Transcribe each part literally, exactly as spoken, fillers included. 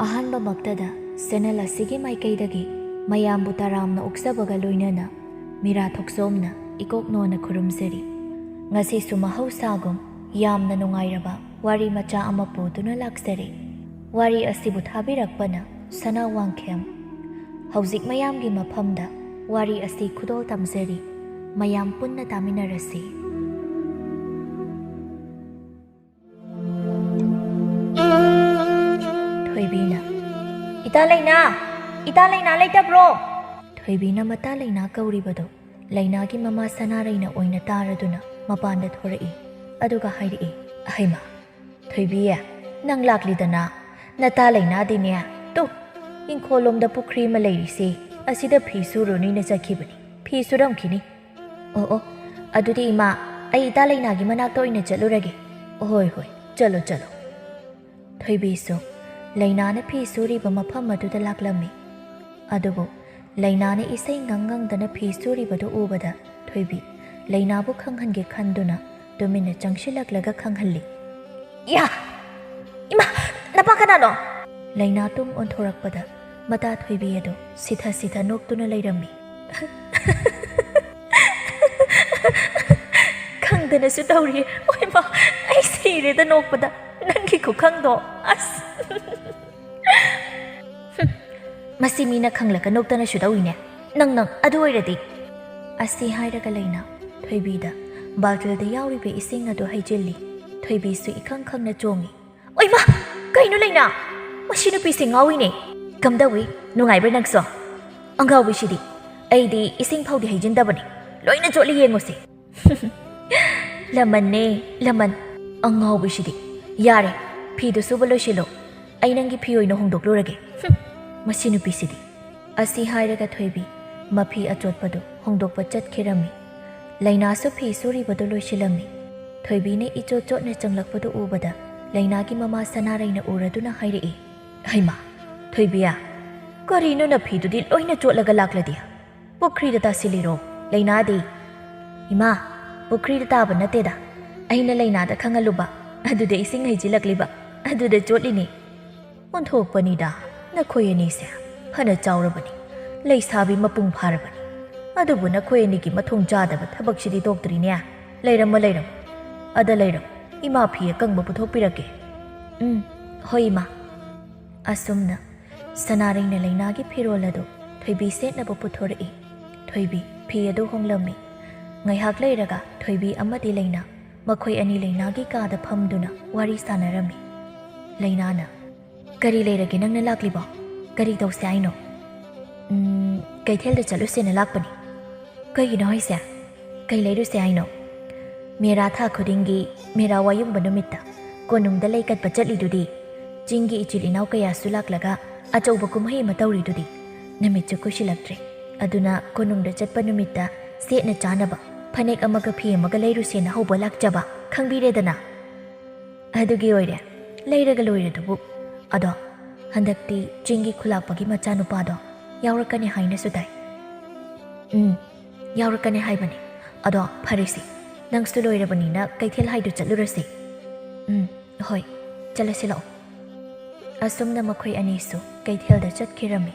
ꯑꯍꯥꯟꯕꯃꯛꯇꯗ channel ꯑꯁꯤꯒꯤ ꯃꯥꯏꯀꯩꯗꯒꯤ ꯃꯌꯥꯝꯕꯨ ꯇꯔꯥꯝꯅ ꯑꯣꯛꯆꯕꯒ ꯂꯣꯏꯅꯅ ꯃꯤꯔꯥ ꯊꯣꯛꯆꯣꯝꯅ ꯏꯀꯣꯛ ꯅꯣꯟꯅ ꯈꯨꯔꯨꯝꯖꯔꯤ꯫ ꯉꯁꯤꯁꯨ ꯃꯍꯧꯁꯥꯒꯨꯝ ꯌꯥꯝꯅ ꯅꯨꯡꯉꯥꯏꯔꯕ ꯋꯥꯔꯤ ꯃꯆꯥ ꯑꯃ ꯄꯨꯗꯨꯅ ꯂꯥꯛꯆꯔꯤ꯫ ꯋꯥꯔꯤ ꯑꯁꯤꯕꯨ ꯊꯥꯕꯤꯔꯛꯄꯅ ꯁꯅꯥ ꯋꯥꯡꯈꯦꯝ꯫ ꯍꯧꯖꯤꯛ ꯃꯌꯥꯝꯒꯤ ꯃꯐꯝꯗ ꯋꯥꯔꯤ ꯑꯁꯤ ꯈꯨꯗꯣꯜ ꯇꯝꯖꯔꯤ꯫ ꯃꯌꯥꯝ ꯄꯨꯟꯅ ꯇꯥꯃꯤꯟꯅꯔꯁꯤ꯫ ꯊꯣꯏꯕꯤꯅ, "ꯏꯇꯥ ꯂꯩꯅꯥ! ꯏꯇꯥ ꯂꯩꯅꯥ ꯂꯩꯇꯕ꯭ꯔꯣ?" ꯊꯣꯏꯕꯤꯅ ꯃꯇꯥ ꯂꯩꯅꯥ ꯀꯧꯔꯤꯕꯗꯨ ꯂꯩꯅꯥꯒꯤ ꯃꯃꯥ ꯁꯅꯥꯔꯩꯅ ꯑꯣꯏꯅ ꯇꯥꯔꯗꯨꯅ ꯃꯄꯥꯟꯗ ꯊꯣꯔꯛꯏ꯫ ꯑꯗꯨꯒ ꯍꯥꯏꯔꯛꯏ, "ꯍꯩꯃꯥ, ꯊꯣꯏꯕꯤ, ꯅꯪ ꯂꯥꯛꯂꯤꯗꯅ? ꯅꯇꯥ ꯂꯩꯅꯥꯗꯤꯅꯦ, ꯇꯨ, ꯏꯪꯈꯣꯜꯂꯣꯝꯗ ꯄꯨꯈ꯭ꯔꯤ ꯑꯃ ꯂꯩꯔꯤꯁꯦ, ꯑꯁꯤꯗ ꯐꯤ ꯁꯨꯔꯨꯅꯤꯅ ꯆꯠꯈꯤꯕꯅꯤ꯫ ꯐꯤ ꯁꯨꯔꯝꯈꯤꯅꯤ꯫" "ꯑꯣ, ꯑꯣ, ꯑꯗꯨꯗꯤ ꯏꯃꯥ, ꯑꯩ ꯏꯇꯥ ꯂꯩꯅꯥꯒꯤ ꯃꯅꯥꯛꯇ ꯑꯣꯏꯅ ꯆꯠꯂꯨꯔꯒꯦ꯫" "ꯍꯣꯏ, ꯍꯣꯏ, ꯆꯠꯂꯣ, ꯆꯠꯂꯣ꯫" ꯊꯣꯏꯕꯤꯁꯨ ꯂꯩꯅꯥꯅ ꯐꯤ ꯁꯨꯔꯤꯕ ꯃꯐꯝ ꯑꯗꯨꯗ ꯂꯥꯛꯂꯝꯃꯤ꯫ ꯑꯗꯨꯕꯨ ꯂꯩꯅꯥꯅ ꯏꯁꯩ ꯉꯪ ꯉꯪꯗꯅ ꯐꯤ ꯁꯨꯔꯤꯕꯗꯨ ꯎꯕꯗ ꯊꯣꯏꯕꯤ ꯂꯩꯅꯥꯕꯨ ꯈꯪꯍꯟꯒꯦ ꯈꯟꯗꯨꯅ ꯇꯨꯃꯤꯟꯅ ꯆꯪꯁꯤꯜꯂꯛꯂꯒ ꯈꯪꯍꯜꯂꯤ꯫ "ꯌꯥ! ꯏꯃꯥ! ꯅꯄꯥ ꯀꯅꯥꯅꯣ?" ꯂꯩꯅꯥ ꯇꯨꯡ ꯑꯣꯟꯊꯣꯔꯛꯄꯗ ꯃꯇꯥ ꯊꯣꯏꯕꯤ ꯑꯗꯨ ꯁꯤꯊ ꯁꯤꯊ ꯅꯣꯛꯇꯨꯅ ꯂꯩꯔꯝꯃꯤ꯫ "ꯈꯪꯗꯅꯁꯨ ꯇꯧꯔꯤꯌꯦ꯫ ꯑꯣꯏꯃꯥ, ꯑꯩ ꯁꯤꯔꯦꯗ ꯅꯣꯛꯄꯗ꯫ ꯅꯪꯒꯤ ꯈꯨꯈꯪꯗꯣ, ꯑꯁ!" "ꯍꯨꯝ, ꯃꯁꯤ ꯃꯤꯅ ꯈꯪꯂꯒ ꯅꯣꯛꯇꯅꯁꯨ ꯇꯧꯏꯅꯦ꯫ ꯅꯪ, ꯅꯪ, ꯑꯗꯨ ꯑꯣꯏꯔꯗꯤ꯫" ꯑꯁꯤ ꯍꯥꯏꯔꯒ ꯂꯩꯅꯥ ꯊꯣꯏꯕꯤꯗ ꯕꯥꯜꯇꯤꯜꯗ ꯌꯥꯎꯔꯤꯕ ꯏꯁꯤꯡ ꯑꯗꯨ ꯍꯩꯖꯤꯜꯂꯤ꯫ ꯊꯣꯏꯕꯤꯁꯨ ꯏꯈꯪ ꯈꯪꯅ ꯆꯣꯡꯉꯤ꯫ "ꯑꯣꯏꯃꯥ! ꯀꯩꯅꯣ ꯂꯩꯅꯥ? ꯃꯁꯤ ꯅꯨꯄꯤꯁꯦ ꯉꯥꯎꯏꯅꯦ꯫ ꯀꯝꯗꯧꯏ? ꯅꯨꯡꯉꯥꯏꯕ꯭ꯔꯥ ꯅꯪꯁꯨ?" "ꯑꯉꯥꯎꯕꯤꯁꯤꯗꯤ! ꯑꯩꯗꯤ ꯏꯁꯤꯡ ꯐꯥꯎꯗꯤ ꯍꯩꯖꯤꯟꯗꯕꯅꯤ꯫ ꯂꯣꯏꯅ ꯆꯣꯠꯂꯤ, ꯌꯦꯡꯉꯨꯁꯦ꯫" "ꯂꯃꯟꯅꯦ, ꯂꯃꯟ꯫ ꯑꯉꯥꯎꯕꯤꯁꯤꯗꯤ꯫ ꯌꯥꯔꯦ, ꯐꯤꯗꯨ ꯁꯨꯕ ꯂꯣꯏꯁꯤꯜꯂꯣ꯫ ꯑꯩ ꯅꯪꯒꯤ ꯐꯤ ꯑꯣꯏꯅ ꯍꯣꯡꯗꯣꯛꯂꯨꯔꯒꯦ꯫ ꯍꯨꯝ, ꯃꯁꯤ ꯅꯨꯄꯤꯁꯤꯗꯤ꯫" ꯑꯁꯤ ꯍꯥꯏꯔꯒ ꯊꯣꯏꯕꯤ ꯃꯐꯤ ꯑꯆꯣꯠꯄꯗꯨ ꯍꯣꯡꯗꯣꯛꯄ ꯆꯠꯈꯤꯔꯝꯃꯤ꯫ ꯂꯩꯅꯥꯁꯨ ꯐꯤ ꯁꯨꯔꯤꯕꯗꯨ ꯂꯣꯏꯁꯤꯜꯂꯝꯃꯤ꯫ ꯊꯣꯏꯕꯤꯅ ꯏꯆꯣꯠ ꯆꯣꯠꯅ ꯆꯪꯂꯛꯄꯗꯨ ꯎꯕꯗ ꯂꯩꯅꯥꯒꯤ ꯃꯃꯥ ꯁꯅꯥꯔꯩꯅ ꯎꯔꯗꯨꯅ ꯍꯥꯏꯔꯛꯏ, "ꯍꯩꯃꯥ, ꯊꯣꯏꯕꯤꯌꯥ, ꯀꯔꯤꯅꯣ ꯅꯐꯤꯗꯨꯗꯤ ꯂꯣꯏꯅ ꯆꯣꯠꯂꯒ ꯂꯥꯛꯂꯗꯤ? "ꯄꯨꯈ꯭ꯔꯤꯗ ꯇꯥꯁꯤꯜꯂꯤꯔꯣ, ꯂꯩꯅꯥꯗꯤ?" "ꯏꯃꯥ, ꯄꯨꯈ꯭ꯔꯤꯗ ꯇꯥꯕ ꯅꯠꯇꯦꯗ, ꯑꯩꯅ ꯂꯩꯅꯥꯗ ꯈꯪꯍꯜꯂꯨꯕ, ꯑꯗꯨꯗ ꯏꯁꯤꯡ ꯍꯩꯖꯤꯜꯂꯛꯂꯤꯕ, ꯑꯗꯨꯗ ꯆꯣꯠꯂꯤꯅꯦ꯫ ꯑꯣꯟꯊꯣꯛꯄꯅꯤꯗ, ꯅꯈꯣꯏ ꯑꯅꯤꯁꯦ ꯐꯅ ꯆꯥꯎꯔꯕꯅꯤ, ꯂꯩꯁꯥꯕꯤ ꯃꯄꯨꯡ ꯐꯥꯔꯕꯅꯤ, ꯑꯗꯨꯕꯨ ꯅꯈꯣꯏ ꯑꯅꯤꯒꯤ ꯃꯊꯣꯡ ꯆꯥꯗꯕ ꯊꯕꯛꯁꯤꯗꯤ ꯇꯣꯛꯇ꯭ꯔꯤꯅꯦ꯫ ꯂꯩꯔꯝꯃꯣ, ꯂꯩꯔꯝꯃꯣ, ꯑꯗ ꯂꯩꯔꯝꯃꯣ, ꯏꯃꯥ ꯐꯤ ꯑꯀꯪꯕ ꯄꯨꯊꯣꯛꯄꯤꯔꯛꯀꯦ꯫" "ꯎꯝ, ꯍꯣꯏ ꯏꯃꯥ꯫" ꯑꯁꯨꯝꯅ ꯁꯅꯥꯔꯩꯅ ꯂꯩꯅꯥꯒꯤ ꯐꯤꯔꯣꯜ ꯑꯗꯨ ꯊꯣꯏꯕꯤ ꯁꯦꯠꯅꯕ ꯄꯨꯊꯣꯔꯛꯏ꯫ ꯊꯣꯏꯕꯤ ꯐꯤ ꯑꯗꯨ ꯍꯣꯡꯂꯝꯃꯤ꯫ ꯉꯥꯏꯍꯥꯛ ꯂꯩꯔꯒ ꯊꯣꯏꯕꯤ ꯑꯃꯗꯤ ꯂꯩꯅꯥ, ꯃꯈꯣꯏ ꯑꯅꯤ ꯂꯩꯅꯥꯒꯤ ꯀꯥꯗ ꯐꯝꯗꯨꯅ ꯋꯥꯔꯤ ꯁꯥꯟꯅꯔꯝꯃꯤ꯫ ꯂꯩꯅꯥꯅ, "ꯀꯔꯤ ꯂꯩꯔꯒꯦ ꯅꯪꯅ ꯂꯥꯛꯂꯤꯕꯣ? ꯀꯔꯤ ꯇꯧꯁꯦ ꯍꯥꯏꯅꯣ?" "ꯎꯝ, ꯀꯩꯊꯦꯜꯗ ꯆꯠꯂꯨꯁꯦꯅ ꯂꯥꯛꯄꯅꯤ꯫" "ꯀꯩꯒꯤꯅꯣ ꯍꯥꯏꯁꯦ? ꯀꯩ ꯂꯩꯔꯨꯁꯦ ꯍꯥꯏꯅꯣ?" "ꯃꯦꯔꯥ ꯊꯥ ꯈꯨꯗꯤꯡꯒꯤ ꯃꯦꯔꯥ ꯋꯥꯌꯨꯡꯕ ꯅꯨꯃꯤꯠꯇ ꯀꯣꯅꯨꯡꯗ ꯂꯩ ꯀꯠꯄ ꯆꯠꯂꯤꯗꯨꯗꯤ? ꯆꯤꯡꯒꯤ ꯏꯆꯤꯜ ꯏꯅꯥꯎ ꯀꯌꯥꯁꯨ ꯂꯥꯛꯂꯒ ꯑꯆꯧꯕ ꯀꯨꯝꯍꯩ ꯑꯃ ꯇꯧꯔꯤꯗꯨꯗꯤ? ꯅꯨꯃꯤꯠꯁꯨ ꯀꯨꯏꯁꯤꯜꯂꯛꯇ꯭ꯔꯦ, ꯑꯗꯨꯅ ꯀꯣꯅꯨꯡꯗ ꯆꯠꯄ ꯅꯨꯃꯤꯠꯇ ꯁꯦꯠꯅ ꯆꯥꯅꯕ ꯐꯅꯦꯛ ꯑꯃꯒ ꯐꯤ ꯑꯃꯒ ꯂꯩꯔꯨꯁꯦꯅ ꯍꯧꯕ ꯂꯥꯛꯆꯕ, ꯈꯪꯕꯤꯔꯦꯗꯅ?" "ꯑꯗꯨꯒꯤ ꯑꯣꯏꯔꯦ, ꯂꯩꯔꯒ ꯂꯣꯏꯔꯦ ꯑꯗꯨꯕꯨ꯫ ꯑꯗꯣ ꯍꯟꯗꯛꯇꯤ ꯆꯤꯡꯒꯤ ꯈꯨꯂꯥꯛꯄꯒꯤ ꯃꯆꯥꯅꯨꯄꯥꯗꯣ ꯌꯥꯎꯔꯛꯀꯅꯤ ꯍꯥꯏꯅꯁꯨ ꯇꯥꯏ꯫" "ꯎꯝ, ꯌꯥꯎꯔꯛꯀꯅꯤ ꯍꯥꯏꯕꯅꯤ꯫ ꯑꯗꯣ ꯐꯔꯦꯁꯦ, ꯅꯪꯁꯨ ꯂꯣꯏꯔꯕꯅꯤꯅ ꯀꯩꯊꯦꯜ ꯍꯥꯏꯗꯨ ꯆꯠꯂꯨꯔꯁꯤ꯫" "ꯎꯝ, ꯍꯣꯏ, ꯆꯠꯂꯁꯤ ꯂꯥꯛꯑꯣ꯫" ꯑꯁꯨꯝꯅ ꯃꯈꯣꯏ ꯑꯅꯤꯁꯨ ꯀꯩꯊꯦꯜꯗ ꯆꯠꯈꯤꯔꯝꯃꯤ꯫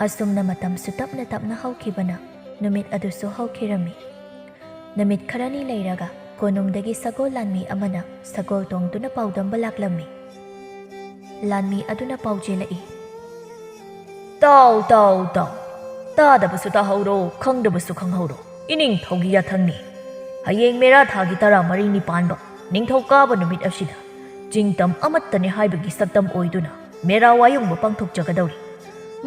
ꯑꯁꯨꯝꯅ ꯃꯇꯝꯁꯨ ꯇꯞꯅ ꯇꯞꯅ ꯍꯧꯈꯤꯕꯅ ꯅꯨꯃꯤꯠ ꯑꯗꯨꯁꯨ ꯍꯧꯈꯤꯔꯝꯃꯤ꯫ ꯅꯨꯃꯤꯠ ꯈꯔꯅꯤ ꯂꯩꯔꯒ ꯀꯣꯅꯨꯡꯗꯒꯤ ꯁꯒꯣꯜ ꯂꯥꯟꯃꯤ ꯑꯃꯅ ꯁꯒꯣꯜ ꯇꯣꯡꯗꯨꯅ ꯄꯥꯎꯗꯝꯕ ꯂꯥꯛꯂꯝꯃꯤ꯫ ꯂꯥꯟꯃꯤ ꯑꯗꯨꯅ ꯄꯥꯎꯖꯦꯜꯂꯛꯏ꯫ "ꯇꯥꯎ, ꯇꯥꯎ, ꯇꯥꯎ꯫ ꯇꯥꯗꯕꯁꯨ ꯇꯥꯍꯧꯔꯣ, ꯈꯪꯗꯕꯁꯨ ꯈꯪꯍꯧꯔꯣ꯫ ꯏꯅꯤꯡꯊꯧꯒꯤ ꯌꯥꯊꯪꯅꯤ꯫ ꯍꯌꯦꯡ ꯃꯦꯔꯥ ꯊꯥꯒꯤ ꯇꯔꯥꯃꯔꯤꯅꯤ ꯄꯥꯟꯕ ꯅꯤꯡꯊꯧꯀꯥꯕ ꯅꯨꯃꯤꯠ ꯑꯁꯤꯗ ꯆꯤꯡꯇꯝ ꯑꯃꯠꯇꯅꯤ ꯍꯥꯏꯕꯒꯤ ꯁꯛꯇꯝ ꯑꯣꯏꯗꯨꯅ ꯃꯦꯔꯥ ꯋꯥꯌꯨꯡꯕ ꯄꯥꯡꯊꯣꯛꯆꯒꯗꯧꯔꯤ꯫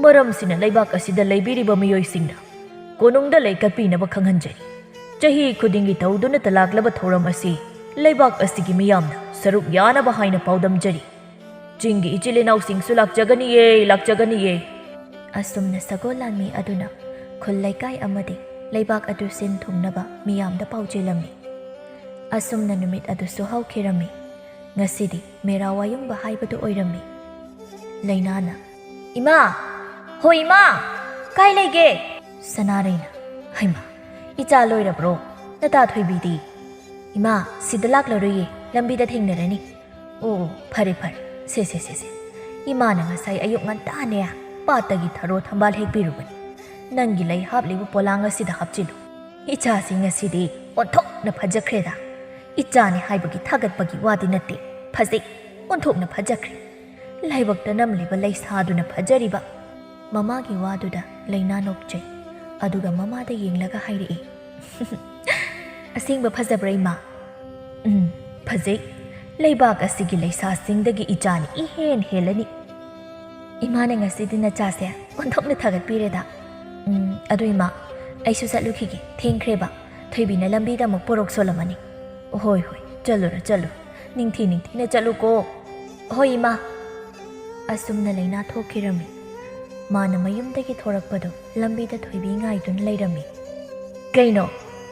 ꯃꯔꯝꯁꯤꯅ ꯂꯩꯕꯥꯛ ꯑꯁꯤꯗ ꯂꯩꯕꯤꯔꯤꯕ ꯃꯤꯑꯣꯏꯁꯤꯡꯅ ꯀꯣꯅꯨꯡꯗ ꯂꯩ ꯀꯠꯄꯤꯅꯕ ꯈꯪꯍꯟꯖꯔꯤ꯫ ꯆꯍꯤ ꯈꯨꯗꯤꯡꯒꯤ ꯇꯧꯗꯨꯅꯇ ꯂꯥꯛꯂꯕ ꯊꯧꯔꯝ ꯑꯁꯤ ꯂꯩꯕꯥꯛ ꯑꯁꯤꯒꯤ ꯃꯤꯌꯥꯝꯅ ꯁꯔꯨꯛ ꯌꯥꯅꯕ ꯍꯥꯏꯅ ꯄꯥꯎꯗꯝꯖꯔꯤ꯫ ꯆꯤꯡꯒꯤ ꯏꯆꯤꯜ ꯏꯅꯥꯎꯁꯤꯡꯁꯨ ꯂꯥꯛꯆꯒꯅꯤꯌꯦ, ꯂꯥꯛꯆꯒꯅꯤꯌꯦ꯫" ꯑꯁꯨꯝꯅ ꯁꯒꯣꯜ ꯂꯥꯟꯃꯤ ꯑꯗꯨꯅ ꯈꯨꯜ ꯂꯩꯀꯥꯏ ꯑꯃꯗꯤ ꯂꯩꯕꯥꯛ ꯑꯗꯨ ꯁꯤꯟ ꯊꯨꯡꯅꯕ ꯃꯤꯌꯥꯝꯗ ꯄꯥꯎꯖꯦꯜꯂꯝꯃꯤ꯫ ꯑꯁꯨꯝꯅ ꯅꯨꯃꯤꯠ ꯑꯗꯨꯁꯨ ꯍꯧꯈꯤꯔꯝꯃꯤ꯫ ꯉꯁꯤꯗꯤ ꯃꯦꯔꯥ ꯋꯥꯌꯨꯡꯕ ꯍꯥꯏꯕꯗꯨ ꯑꯣꯏꯔꯝꯃꯤ꯫ ꯂꯩꯅꯥꯅ, "ꯏꯃꯥ! ꯍꯣ ꯏꯃꯥ! ꯀꯥꯏ ꯂꯩꯒꯦ?" ꯁꯅꯥꯔꯩꯅ, "ꯍꯩꯃꯥ, ꯏꯆꯥ ꯂꯣꯏꯔꯕ꯭ꯔꯣ? ꯅꯇꯥ ꯊꯣꯏꯕꯤꯗꯤ?" "ꯏꯃꯥ, ꯁꯤꯗ ꯂꯥꯛꯂꯔꯣꯏꯌꯦ, ꯂꯝꯕꯤꯗ ꯊꯦꯡꯅꯔꯅꯤ꯫" "ꯑꯣ, ꯐꯔꯦ ꯐꯔꯦ, ꯁꯦ ꯁꯦ ꯁꯦ ꯁꯦ, ꯏꯃꯥꯅ ꯉꯁꯥꯏ ꯑꯌꯨꯛ ꯉꯟꯇꯥꯅꯦ ꯄꯥꯠꯇꯒꯤ ꯊꯔꯣ ꯊꯝꯕꯥꯜ ꯍꯦꯛꯄꯤꯔꯨꯕꯅꯤ꯫ ꯅꯪꯒꯤ ꯂꯩ ꯍꯥꯞꯂꯤꯕ ꯄꯣꯂꯥꯡ ꯑꯁꯤꯗ ꯍꯥꯞꯆꯤꯜꯂꯨ꯫ ꯏꯆꯥꯁꯤ ꯉꯁꯤꯗꯤ ꯑꯣꯟꯊꯣꯛꯅ ꯐꯖꯈ꯭ꯔꯦꯗ꯫ ꯏꯆꯥꯅꯤ ꯍꯥꯏꯕꯒꯤ ꯊꯥꯒꯠꯄꯒꯤ ꯋꯥꯗꯤ ꯅꯠꯇꯦ, ꯐꯖꯩ, ꯑꯣꯟꯊꯣꯛꯅ ꯐꯖꯈ꯭ꯔꯦ꯫ ꯂꯥꯏꯕꯛꯇ ꯅꯝꯂꯤꯕ ꯂꯩꯁꯥꯗꯨꯅ ꯐꯖꯔꯤꯕ꯫" ꯃꯃꯥꯒꯤ ꯋꯥꯗꯨꯗ ꯂꯩꯅꯥ ꯅꯣꯛꯆꯩ꯫ ꯑꯗꯨꯒ ꯃꯃꯥꯗ ꯌꯦꯡꯂꯒ ꯍꯥꯏꯔꯛꯏ, "ꯑꯁꯦꯡꯕ ꯐꯖꯕ꯭ꯔꯥ, ꯏꯃꯥ?" "ꯎꯝ, ꯐꯖꯩ꯫ ꯂꯩꯕꯥꯛ ꯑꯁꯤꯒꯤ ꯂꯩꯁꯥꯁꯤꯡꯗꯒꯤ ꯏꯆꯥꯅꯤ ꯏꯍꯦꯟ ꯍꯦꯜꯂꯅꯤ꯫ ꯏꯃꯥꯅ ꯉꯁꯤꯗꯤ ꯅꯆꯥꯁꯦ ꯑꯣꯟꯊꯣꯛꯅ ꯊꯥꯒꯠꯄꯤꯔꯦꯗ꯫ ꯎꯝ, ꯑꯗꯨ ꯏꯃꯥ, ꯑꯩꯁꯨ ꯆꯠꯂꯨꯈꯤꯒꯦ, ꯊꯦꯡꯈ꯭ꯔꯦꯕ꯫ ꯊꯣꯏꯕꯤꯅ ꯂꯝꯕꯤꯗ ꯑꯃꯨꯛ ꯄꯣꯔꯣꯛ ꯁꯣꯜꯂꯝꯃꯅꯤ꯫" "ꯍꯣꯏ, ꯍꯣꯏ, ꯆꯠꯂꯨꯔꯣ, ꯆꯠꯂꯨꯔꯣ꯫ ꯅꯤꯡꯊꯤ ꯅꯤꯡꯊꯤꯅ ꯆꯠꯂꯨꯀꯣ꯫" "ꯍꯣꯏ, ꯏꯃꯥ꯫" ꯑꯁꯨꯝꯅ ꯂꯩꯅꯥ ꯊꯣꯛꯈꯤꯔꯝꯃꯤ꯫ ꯃꯥꯅ ꯃꯌꯨꯝꯗꯒꯤ ꯊꯣꯔꯛꯄꯗꯣ ꯂꯝꯕꯤꯗ ꯊꯣꯏꯕꯤ ꯉꯥꯏꯗꯨꯅ ꯂꯩꯔꯝꯃꯤ꯫ "ꯀꯩꯅꯣ,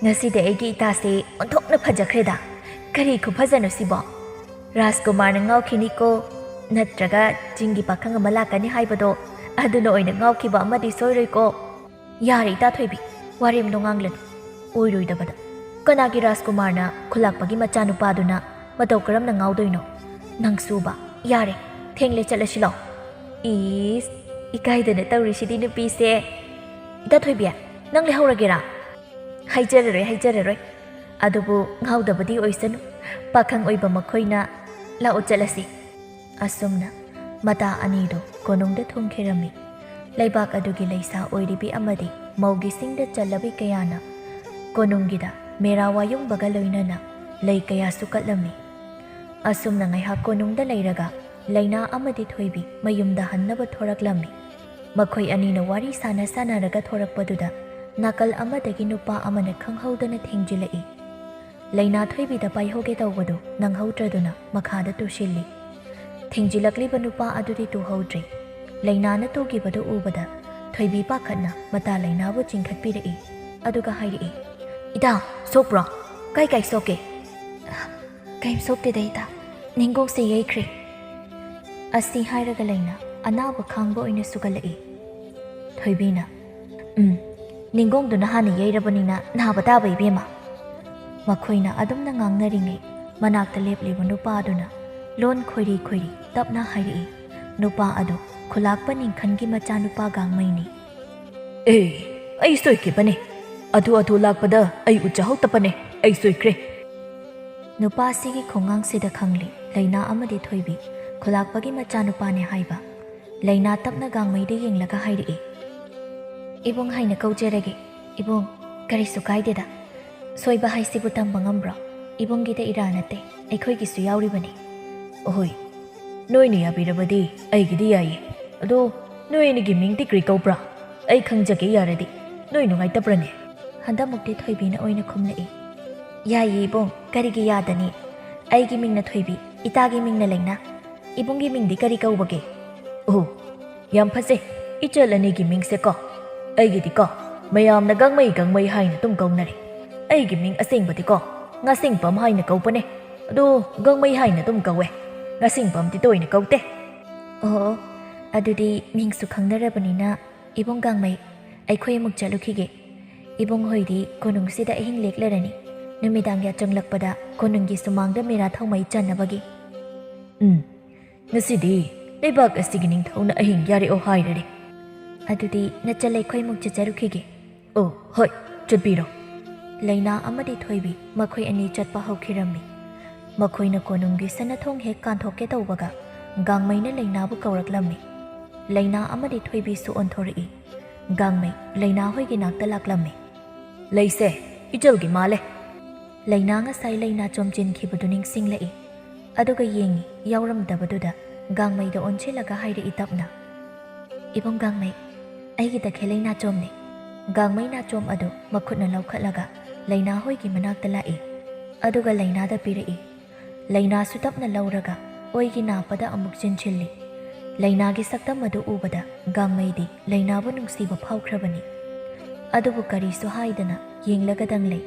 ꯉꯁꯤꯗꯤ ꯑꯩꯒꯤ ꯏꯇꯥꯁꯦ ꯑꯣꯟꯊꯣꯛꯅ ꯐꯖꯈ꯭ꯔꯦꯗ꯫ ꯀꯔꯤ ꯈꯨꯐꯖꯅꯣ ꯁꯤꯕꯣ? ꯔꯥꯖꯀꯨꯃꯥꯔꯅ ꯉꯥꯎꯈꯤꯅꯤꯀꯣ, ꯅꯠꯇ꯭ꯔꯒ ꯆꯤꯡꯒꯤ ꯄꯥꯈꯪ ꯑꯃ ꯂꯥꯛꯀꯅꯤ ꯍꯥꯏꯕꯗꯣ, ꯑꯗꯨꯅ ꯑꯣꯏꯅ ꯉꯥꯎꯈꯤꯕ ꯑꯃꯗꯤ ꯁꯣꯏꯔꯣꯏꯀꯣ꯫" "ꯌꯥꯔꯦ, ꯏꯇꯥ ꯊꯣꯏꯕꯤ, ꯋꯥꯔꯦꯝꯗꯣ ꯉꯥꯡꯂꯅꯨ꯫ ꯑꯣꯏꯔꯣꯏꯗꯕꯗ꯫ ꯀꯅꯥꯒꯤ ꯔꯥꯖꯀꯨꯃꯥꯔꯅ ꯈꯨꯂꯥꯛꯄꯒꯤ ꯃꯆꯥꯅꯨꯄꯥꯗꯨꯅ ꯃꯇꯧ ꯀꯔꯝꯅ ꯉꯥꯎꯗꯣꯏꯅꯣ? ꯅꯪꯁꯨꯕ꯫ ꯌꯥꯔꯦ, ꯊꯦꯡꯂꯦ, ꯆꯠꯂꯁꯤ ꯂꯥꯎ꯫" "ꯏꯁ, ꯏꯀꯥꯏꯗꯅ ꯇꯧꯔꯤꯁꯤꯗꯤ ꯅꯨꯄꯤꯁꯦ꯫" "ꯏꯇꯥ ꯊꯣꯏꯕꯤ, ꯅꯪ ꯂꯩꯍꯧꯔꯒꯦꯔꯥ?" "ꯍꯥꯏꯖꯔꯔꯣꯏ, ꯍꯥꯏꯖꯔꯔꯣꯏ꯫ ꯑꯗꯨꯕꯨ ꯉꯥꯎꯗꯕꯗꯤ ꯑꯣꯏꯁꯅꯨ꯫ ꯄꯥꯈꯪ ꯑꯣꯏꯕ ꯃꯈꯣꯏꯅ꯫ ꯂꯥꯛꯑꯣ, ꯆꯠꯂꯁꯤ꯫" ꯑꯁꯨꯝꯅ ꯃꯇꯥ ꯑꯅꯤꯗꯨ ꯀꯣꯅꯨꯡꯗ ꯊꯨꯡꯈꯤꯔꯝꯃꯤ꯫ ꯂꯩꯕꯥꯛ ꯑꯗꯨꯒꯤ ꯂꯩꯁꯥ ꯑꯣꯏꯔꯤꯕꯤ ꯑꯃꯗꯤ ꯃꯧꯒꯤꯁꯤꯡꯗ ꯆꯜꯂꯕꯤ ꯀꯌꯥꯅ ꯀꯣꯅꯨꯡꯒꯤꯗ ꯃꯦꯔꯥ ꯋꯥꯌꯨꯡꯕꯒ ꯂꯣꯏꯅꯅ ꯂꯩ ꯀꯌꯥꯁꯨ ꯀꯠꯂꯝꯃꯤ꯫ ꯑꯁꯨꯝꯅ ꯉꯥꯏꯍꯥꯛ ꯀꯣꯅꯨꯡꯗ ꯂꯩꯔꯒ ꯂꯩꯅꯥ ꯑꯃꯗꯤ ꯊꯣꯏꯕꯤ ꯃꯌꯨꯝꯗ ꯍꯟꯅꯕ ꯊꯣꯔꯛꯂꯝꯃꯤ꯫ ꯃꯈꯣꯏ ꯑꯅꯤꯅ ꯋꯥꯔꯤ ꯁꯥꯟꯅ ꯁꯥꯟꯅꯔꯒ ꯊꯣꯔꯛꯄꯗꯨꯗ ꯅꯥꯀꯜ ꯑꯃꯗꯒꯤ ꯅꯨꯄꯥ ꯑꯃꯅ ꯈꯪꯍꯧꯗꯅ ꯊꯦꯡꯖꯤꯜꯂꯛꯏ꯫ ꯂꯩꯅꯥ ꯊꯣꯏꯕꯤꯗ ꯄꯥꯏꯍꯧꯒꯦ ꯇꯧꯕꯗꯨ ꯅꯪꯍꯧꯗ꯭ꯔꯗꯨꯅ ꯃꯈꯥꯗ ꯇꯨꯁꯤꯜꯂꯤ꯫ ꯊꯦꯡꯖꯤꯜꯂꯛꯂꯤꯕ ꯅꯨꯄꯥ ꯑꯗꯨꯗꯤ ꯇꯨꯍꯧꯗ꯭ꯔꯦ꯫ ꯂꯩꯅꯥꯅ ꯇꯨꯈꯤꯕꯗꯨ ꯎꯕꯗ ꯊꯣꯏꯕꯤ ꯄꯥꯈꯠꯅ ꯃꯇꯥ ꯂꯩꯅꯥꯕꯨ ꯆꯤꯡꯈꯠꯄꯤꯔꯛꯏ꯫ ꯑꯗꯨꯒ ꯍꯥꯏꯔꯛꯏ, "ꯏꯇꯥ, ꯁꯣꯛꯄ꯭ꯔꯣ? ꯀꯥꯏ ꯀꯥꯏ ꯁꯣꯛꯀꯦ?" "ꯀꯩꯝ ꯁꯣꯛꯇꯦꯗ ꯏꯇꯥ, ꯅꯤꯡꯒꯣꯛꯁꯦ ꯌꯩꯈ꯭ꯔꯦ꯫" ꯑꯁꯤ ꯍꯥꯏꯔꯒ ꯂꯩꯅꯥ ꯑꯅꯥꯕ ꯈꯥꯡꯕ ꯑꯣꯏꯅ ꯁꯨꯒꯠꯂꯛꯏ꯫ ꯊꯣꯏꯕꯤꯅ, "ꯎꯝ, "ꯅꯤꯡꯒꯣꯡꯗꯨꯅ ꯍꯥꯟꯅ ꯌꯩꯔꯕꯅꯤꯅ ꯅꯥꯕ ꯇꯥꯕ, ꯏꯕꯦꯝꯃ꯫" ꯃꯈꯣꯏꯅ ꯑꯗꯨꯝꯅ ꯉꯥꯡꯅꯔꯤꯉꯩ, ꯃꯅꯥꯛꯇ ꯂꯦꯞꯂꯤꯕ ꯅꯨꯄꯥ ꯑꯗꯨꯅ ꯂꯣꯟ ꯈꯣꯏꯔꯤ ꯈꯣꯏꯔꯤ ꯇꯞꯅ ꯍꯥꯏꯔꯛꯏ꯫ ꯅꯨꯄꯥ ꯑꯗꯨ ꯈꯨꯂꯥꯛꯄ ꯅꯤꯡꯈꯟꯒꯤ ꯃꯆꯥꯅꯨꯄꯥ ꯒꯥꯡꯃꯩꯅꯤ꯫ "ꯑꯦ, ꯑꯩ ꯁꯣꯏꯈꯤꯕꯅꯦ꯫ ꯑꯗꯨ ꯑꯗꯨ ꯂꯥꯛꯄꯗ ꯑꯩ ꯎꯠꯆꯍꯧꯗꯕꯅꯦ꯫ ꯑꯩ ꯁꯣꯏꯈ꯭ꯔꯦ꯫" ꯅꯨꯄꯥꯁꯤꯒꯤ ꯈꯣꯡꯉꯥꯡꯁꯤꯗ ꯈꯪꯂꯦ, ꯂꯩꯅꯥ ꯑꯃꯗꯤ ꯊꯣꯏꯕꯤ ꯈꯨꯂꯥꯛꯄꯒꯤ ꯃꯆꯥꯅꯨꯄꯥꯅꯦ ꯍꯥꯏꯕ꯫ ꯂꯩꯅꯥ ꯇꯞꯅ ꯒꯥꯡꯃꯩꯗ ꯌꯦꯡꯂꯒ ꯍꯥꯏꯔꯛꯏ, "ꯏꯕꯨꯡ ꯍꯥꯏꯅ ꯀꯧꯖꯔꯒꯦ꯫ ꯏꯕꯨꯡ, ꯀꯔꯤꯁꯨ ꯀꯥꯏꯗꯦꯗ꯫ ꯁꯣꯏꯕ ꯍꯥꯏꯁꯤꯕꯨ ꯇꯝꯕ ꯉꯝꯕ꯭ꯔꯣ? ꯏꯕꯨꯡꯒꯤꯗ ꯏꯔꯥ ꯅꯠꯇꯦ, ꯑꯩꯈꯣꯏꯒꯤꯁꯨ ꯌꯥꯎꯔꯤꯕꯅꯤ꯫" "ꯑꯍꯣꯏ, ꯅꯣꯏꯅ ꯌꯥꯕꯤꯔꯕꯗꯤ ꯑꯩꯒꯤꯗꯤ ꯌꯥꯏꯌꯦ꯫ ꯑꯗꯣ ꯅꯣꯏ ꯑꯅꯤꯒꯤ ꯃꯤꯡꯗꯤ ꯀꯔꯤ ꯀꯧꯕ꯭ꯔꯥ? ꯑꯩ ꯈꯪꯖꯒꯦ ꯌꯥꯔꯗꯤ꯫ ꯅꯣꯏ ꯅꯨꯡꯉꯥꯏꯇꯕ꯭ꯔꯅꯦ?" ꯍꯟꯗꯛꯃꯨꯛꯇꯤ ꯊꯣꯏꯕꯤꯅ ꯑꯣꯏꯅ ꯈꯨꯝꯂꯛꯏ, "ꯌꯥꯏꯌꯦ ꯏꯕꯨꯡ, ꯀꯔꯤꯒꯤ ꯌꯥꯗꯅꯤ? ꯑꯩꯒꯤ ꯃꯤꯡꯅ ꯊꯣꯏꯕꯤ, ꯏꯇꯥꯒꯤ ꯃꯤꯡꯅ ꯂꯩꯅꯥ꯫ ꯏꯕꯨꯡꯒꯤ ꯃꯤꯡꯗꯤ ꯀꯔꯤ ꯀꯧꯕꯒꯦ?" "ꯑꯣ, ꯌꯥꯝ ꯐꯖꯩ, ꯏꯆꯜ ꯑꯅꯤꯒꯤ ꯃꯤꯡꯁꯦꯀꯣ꯫ ꯑꯩꯒꯤꯗꯤꯀꯣ, ꯃꯌꯥꯝꯅ ꯒꯥꯡꯃꯩ ꯒꯥꯡꯃꯩ ꯍꯥꯏꯅ ꯑꯗꯨꯝ ꯀꯧꯅꯔꯦ꯫ ꯑꯩꯒꯤ ꯃꯤꯡ ꯑꯁꯦꯡꯕꯗꯤꯀꯣ, ꯉꯥꯁꯤꯡꯄꯝ ꯍꯥꯏꯅ ꯀꯧꯕꯅꯦ꯫ ꯑꯗꯣ ꯒꯥꯡꯃꯩ ꯍꯥꯏꯅ ꯑꯗꯨꯝ ꯀꯧꯋꯦ꯫ ꯉꯥꯁꯤꯡꯄꯝꯗꯤ ꯇꯣꯏꯅ ꯀꯧꯗꯦ꯫" "ꯑꯣ, ꯑꯗꯨꯗꯤ ꯃꯤꯡꯁꯨ ꯈꯪꯅꯔꯕꯅꯤꯅ, ꯏꯕꯨꯡ ꯒꯥꯡꯃꯩ, ꯑꯩꯈꯣꯏ ꯑꯃꯨꯛ ꯆꯠꯂꯨꯈꯤꯒꯦ꯫ ꯏꯕꯨꯡ ꯍꯣꯏꯗꯤ ꯀꯣꯅꯨꯡꯁꯤꯗ ꯑꯍꯤꯡ ꯂꯦꯛꯂꯔꯅꯤ꯫ ꯅꯨꯃꯤꯗꯥꯡ ꯌꯥꯆꯪꯂꯛꯄꯗ ꯀꯣꯅꯨꯡꯒꯤ ꯁꯨꯃꯥꯡꯗ ꯃꯦꯔꯥ ꯊꯧꯃꯩ ꯆꯟꯅꯕꯒꯤ꯫" "ꯎꯝ, ꯉꯁꯤꯗꯤ ꯂꯩꯕꯥꯛ ꯑꯁꯤꯒꯤ ꯅꯤꯡꯊꯧꯅ ꯑꯍꯤꯡ ꯌꯥꯔꯦꯑꯣ ꯍꯥꯏꯔꯔꯦ꯫" "ꯑꯗꯨꯗꯤ ꯅꯆꯜ ꯑꯩꯈꯣꯏ ꯑꯃꯨꯛ ꯆꯠꯆꯔꯨꯈꯤꯒꯦ꯫" "ꯑꯣ, ꯍꯣꯏ, ꯆꯠꯄꯤꯔꯣ꯫" ꯂꯩꯅꯥ ꯑꯃꯗꯤ ꯊꯣꯏꯕꯤ ꯃꯈꯣꯏ ꯑꯅꯤ ꯆꯠꯄ ꯍꯧꯈꯤꯔꯝꯃꯤ꯫ ꯃꯈꯣꯏꯅ ꯀꯣꯅꯨꯡꯒꯤ ꯁꯅꯥꯊꯣꯡ ꯍꯦꯛ ꯀꯥꯟꯊꯣꯛꯀꯦ ꯇꯧꯕꯒ ꯒꯥꯡꯃꯩꯅ ꯂꯩꯅꯥꯕꯨ ꯀꯧꯔꯛꯂꯝꯃꯤ꯫ ꯂꯩꯅꯥ ꯑꯃꯗꯤ ꯊꯣꯏꯕꯤꯁꯨ ꯑꯣꯟꯊꯣꯔꯛꯏ꯫ ꯒꯥꯡꯃꯩ ꯂꯩꯅꯥ ꯍꯣꯏꯒꯤ ꯅꯥꯛꯇ ꯂꯥꯛꯂꯝꯃꯤ꯫ "ꯂꯩꯁꯦ, ꯏꯆꯜꯒꯤ ꯃꯥꯜꯂꯦ꯫" ꯂꯩꯅꯥ ꯉꯁꯥꯏ ꯂꯩꯅꯥ ꯆꯣꯝ ꯆꯦꯟꯈꯤꯕꯗꯨ ꯅꯤꯡꯁꯤꯡꯂꯛꯏ꯫ ꯑꯗꯨꯒ ꯌꯦꯡꯉꯤ, ꯌꯥꯎꯔꯝꯗꯕꯗꯨꯗ ꯒꯥꯡꯃꯩꯗ ꯑꯣꯟꯁꯤꯜꯂꯒ ꯍꯥꯏꯔꯛꯏ ꯇꯞꯅ, "ꯏꯕꯨꯡ ꯒꯥꯡꯃꯩ, ꯑꯩꯒꯤ ꯇꯈꯦꯜ ꯂꯩꯅꯥ ꯆꯣꯝꯅꯤ꯫" ꯒꯥꯡꯃꯩ ꯅꯥꯆꯣꯝ ꯑꯗꯨ ꯃꯈꯨꯠꯅ ꯂꯧꯈꯠꯂꯒ ꯂꯩꯅꯥ ꯍꯣꯏꯒꯤ ꯃꯅꯥꯛꯇ ꯂꯥꯛꯏ꯫ ꯑꯗꯨꯒ ꯂꯩꯅꯥꯗ ꯄꯤꯔꯛꯏ꯫ ꯂꯩꯅꯥꯁꯨ ꯇꯞꯅ ꯂꯧꯔꯒ ꯑꯣꯏꯒꯤ ꯅꯥꯞꯄꯗ ꯑꯃꯨꯛ ꯆꯤꯟꯁꯤꯜꯂꯤ꯫ ꯂꯩꯅꯥꯒꯤ ꯁꯛꯇꯝ ꯑꯗꯨ ꯎꯕꯗ ꯒꯥꯡꯃꯩꯗꯤ ꯂꯩꯅꯥꯕꯨ ꯅꯨꯡꯁꯤꯕ ꯐꯥꯎꯈ꯭ꯔꯕꯅꯤ꯫ ꯑꯗꯨꯕꯨ ꯀꯔꯤꯁꯨ ꯍꯥꯏꯗꯅ ꯌꯦꯡꯂꯒꯗꯪ ꯂꯩ꯫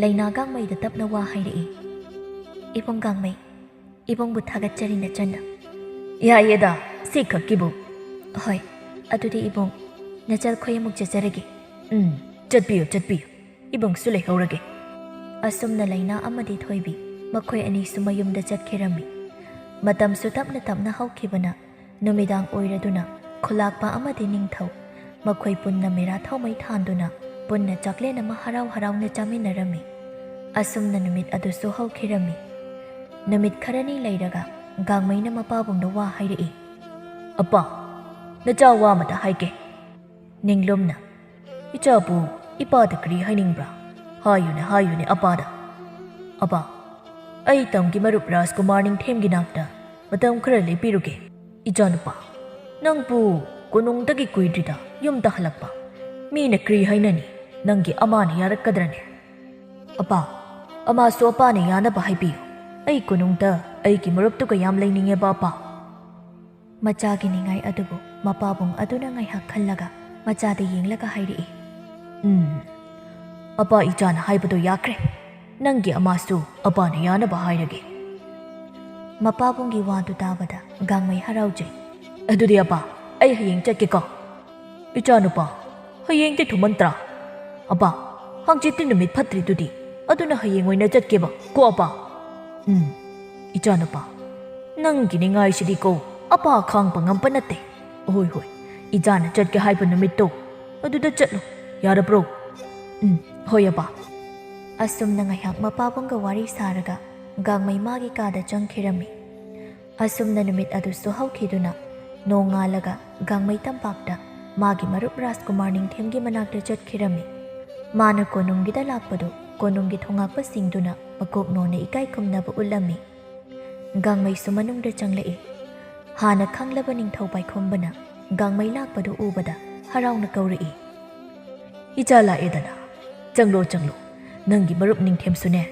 ꯂꯩꯅꯥ ꯒꯥꯡꯃꯩꯗ ꯇꯞꯅ ꯋꯥ ꯍꯥꯏꯔꯛꯏ, "ꯏꯕꯨꯡ ꯒꯥꯡꯃꯩ, ꯏꯕꯨꯡꯕꯨ ꯊꯥꯒꯠꯆꯔꯤ ꯅꯆꯟꯅ꯫" "ꯌꯥꯏꯌꯦꯗ, ꯁꯤ ꯈꯛꯀꯤꯕꯨ꯫" "ꯍꯣꯏ, ꯑꯗꯨꯗꯤ ꯏꯕꯨꯡ, ꯅꯆꯜ ꯈꯣꯏ ꯑꯃꯨꯛ ꯆꯠꯆꯔꯒꯦ꯫" ꯎꯝ, ꯆꯠꯄꯤꯌꯨ, ꯆꯠꯄꯤꯌꯨ꯫ ꯏꯕꯨꯡꯁꯨ ꯂꯩꯍꯧꯔꯒꯦ꯫ ꯑꯁꯨꯝꯅ ꯂꯩꯅꯥ ꯑꯃꯗꯤ ꯊꯣꯏꯕꯤ ꯃꯈꯣꯏ ꯑꯅꯤꯁꯨ ꯃꯌꯨꯝꯗ ꯆꯠꯈꯤꯔꯝꯃꯤ꯫ ꯃꯇꯝꯁꯨ ꯇꯞꯅ ꯇꯞꯅ ꯍꯧꯈꯤꯕꯅ ꯅꯨꯃꯤꯗꯥꯡ ꯑꯣꯏꯔꯗꯨꯅ ꯈꯨꯂꯥꯛꯄ ꯑꯃꯗꯤ ꯅꯤꯡꯊꯧ ꯃꯈꯣꯏ ꯄꯨꯟꯅ ꯃꯦꯔꯥ ꯊꯥꯎꯃꯩ ꯊꯥꯟꯗꯨꯅ ꯄꯨꯟꯅ ꯆꯥꯛꯂꯦꯟ ꯑꯃ ꯍꯔꯥꯎ ꯍꯔꯥꯎꯅ ꯆꯥꯃꯤꯟꯅꯔꯝꯃꯤ꯫ ꯑꯁꯨꯝꯅ ꯅꯨꯃꯤꯠ ꯑꯗꯨꯁꯨ ꯍꯧꯈꯤꯔꯝꯃꯤ꯫ ꯅꯨꯃꯤꯠ ꯈꯔꯅꯤ ꯂꯩꯔꯒ ꯒꯥꯡꯃꯩꯅ ꯃꯄꯥꯕꯨꯡꯗ ꯋꯥ ꯍꯥꯏꯔꯛꯏ꯫ "ꯑꯄꯥ, ꯅꯆꯥ ꯋꯥ ꯑꯃꯇ ꯍꯥꯏꯒꯦ꯫" ꯅꯤꯡꯂꯨꯝꯅ, "ꯏꯆꯥꯕꯨ ꯏꯄꯥꯗ ꯀꯔꯤ ꯍꯥꯏꯅꯤꯡꯕ꯭ꯔꯥ? ꯍꯥꯏꯌꯨꯅꯦ, ꯍꯥꯏꯌꯨꯅꯦ ꯑꯄꯥꯗ꯫" "ꯑꯄꯥ, ꯑꯩ ꯇꯝꯒꯤ ꯃꯔꯨꯞ ꯔꯥꯖꯀꯨꯃꯥꯔ ꯅꯤꯡꯊꯦꯝꯒꯤ ꯅꯥꯛꯇ ꯃꯇꯝ ꯈꯔ ꯂꯦꯞꯄꯤꯔꯨꯒꯦ, ꯏꯆꯥꯅꯨꯄꯥ꯫ ꯅꯪꯕꯨ ꯀꯣꯅꯨꯡꯗꯒꯤ ꯀꯨꯏꯗ꯭ꯔꯤꯗ ꯌꯨꯝꯗ ꯍꯜꯂꯛꯄ꯫ ꯃꯤꯅ ꯀꯔꯤ ꯍꯥꯏꯅꯅꯤ? ꯅꯪꯒꯤ ꯑꯃꯥꯅ ꯌꯥꯔꯛꯀꯗ꯭ꯔꯅꯦ?" "ꯑꯄꯥ, ꯑꯃꯥꯁꯨ ꯑꯄꯥꯅ ꯌꯥꯅꯕ ꯍꯥꯏꯕꯤꯌꯨ꯫ ꯑꯩ ꯀꯣꯅꯨꯡꯗ ꯑꯩꯒꯤ ꯃꯔꯨꯞꯇꯨꯒ ꯌꯥꯝ ꯂꯩꯅꯤꯡꯉꯦꯕ ꯑꯄꯥ꯫" ꯃꯆꯥꯒꯤ ꯅꯤꯡꯉꯥꯏ ꯑꯗꯨꯕꯨ ꯃꯄꯥꯕꯨꯡ ꯑꯗꯨꯅ ꯉꯥꯏꯍꯥꯛ ꯈꯜꯂꯒ ꯃꯆꯥꯗ ꯌꯦꯡꯂꯒ ꯍꯥꯏꯔꯛꯏ꯫ "ꯎꯝ, ꯑꯄꯥ, ꯏꯆꯥꯅ ꯍꯥꯏꯕꯗꯣ ꯌꯥꯈ꯭ꯔꯦ꯫ ꯅꯪꯒꯤ ꯑꯃꯥꯁꯨ ꯑꯄꯥꯅ ꯌꯥꯅꯕ ꯍꯥꯏꯔꯒꯦ꯫" ꯃꯄꯥꯕꯨꯡꯒꯤ ꯋꯥꯗꯨ ꯇꯥꯕꯗ ꯒꯥꯡꯃꯩ ꯍꯔꯥꯎꯖꯩ꯫ "ꯑꯗꯨꯗꯤ ꯑꯄꯥ, ꯑꯩ ꯍꯌꯦꯡ ꯆꯠꯀꯦꯀꯣ꯫" "ꯏꯆꯥꯅꯨꯄꯥ, ꯍꯌꯦꯡꯗꯤ ꯊꯨꯃꯟꯇ꯭ꯔꯥ? ꯑꯄꯥ, ꯍꯪꯆꯤꯠꯇꯤ ꯅꯨꯃꯤꯠ ꯐꯠꯇ꯭ꯔꯤꯗꯨꯗꯤ, ꯑꯗꯨꯅ ꯍꯌꯦꯡ ꯑꯣꯏꯅ ꯆꯠꯀꯦꯕ ꯀꯣ ꯑꯄꯥ꯫" "ꯎꯝ, ꯏꯆꯥꯅꯨꯄꯥ, ꯅꯪꯒꯤ ꯅꯤꯡꯉꯥꯏꯁꯤꯗꯤꯀꯣ ꯑꯄꯥ ꯈꯥꯡꯕ ꯉꯝꯕ ꯅꯠꯇꯦ꯫ ꯍꯣꯏ, ꯍꯣꯏ, ꯏꯆꯥꯅ ꯆꯠꯀꯦ ꯍꯥꯏꯕ ꯅꯨꯃꯤꯠꯇꯣ ꯑꯗꯨꯗ ꯆꯠꯂꯨ, ꯌꯥꯔꯕ꯭ꯔꯣ?" "ꯎꯝ, ꯍꯣꯏ ꯑꯄꯥ꯫" ꯑꯁꯨꯝꯅ ꯉꯥꯏꯍꯥꯛ ꯃꯄꯥꯕꯨꯡꯒ ꯋꯥꯔꯤ ꯁꯥꯔꯒ ꯒꯥꯡꯃꯩ ꯃꯥꯒꯤ ꯀꯥꯗ ꯆꯪꯈꯤꯔꯝꯃꯤ꯫ ꯑꯁꯨꯝꯅ ꯅꯨꯃꯤꯠ ꯑꯗꯨꯁꯨ ꯍꯧꯈꯤꯗꯨꯅ ꯅꯣꯡꯉꯥꯜꯂꯒ ꯒꯥꯡꯃꯩ ꯇꯝꯄꯥꯛꯇ ꯃꯥꯒꯤ ꯃꯔꯨꯞ ꯔꯥꯖꯀꯨꯃꯥꯔ ꯅꯤꯡꯊꯦꯝꯒꯤ ꯃꯅꯥꯛꯇ ꯆꯠꯈꯤꯔꯝꯃꯤ꯫ ꯃꯥꯅ ꯀꯣꯅꯨꯡꯒꯤꯗ ꯂꯥꯛꯄꯗꯨ ꯀꯣꯅꯨꯡꯒꯤ ꯊꯣꯉꯥꯛꯄꯁꯤꯡꯗꯨꯅ ꯃꯀꯣꯛ ꯅꯣꯟꯅ ꯏꯀꯥꯏ ꯈꯨꯝꯅꯕ ꯎꯠꯂꯝꯃꯤ꯫ ꯒꯥꯡꯃꯩꯁꯨ ꯃꯅꯨꯡꯗ ꯆꯪꯂꯛꯏ꯫ ꯍꯥꯟꯅ ꯈꯪꯂꯕ ꯅꯤꯡꯊꯧ ꯄꯥꯏꯈꯣꯝꯕꯅ ꯒꯥꯡꯃꯩ ꯂꯥꯛꯄꯗꯨ ꯎꯕꯗ ꯍꯔꯥꯎꯅ ꯀꯧꯔꯛꯏ꯫ "ꯏꯆꯥ ꯂꯥꯛꯑꯦꯗꯅ꯫ ꯆꯪꯂꯣ, ꯆꯪꯂꯣ꯫ ꯅꯪꯒꯤ ꯃꯔꯨꯞ ꯅꯤꯡꯊꯦꯝꯁꯨꯅꯦ,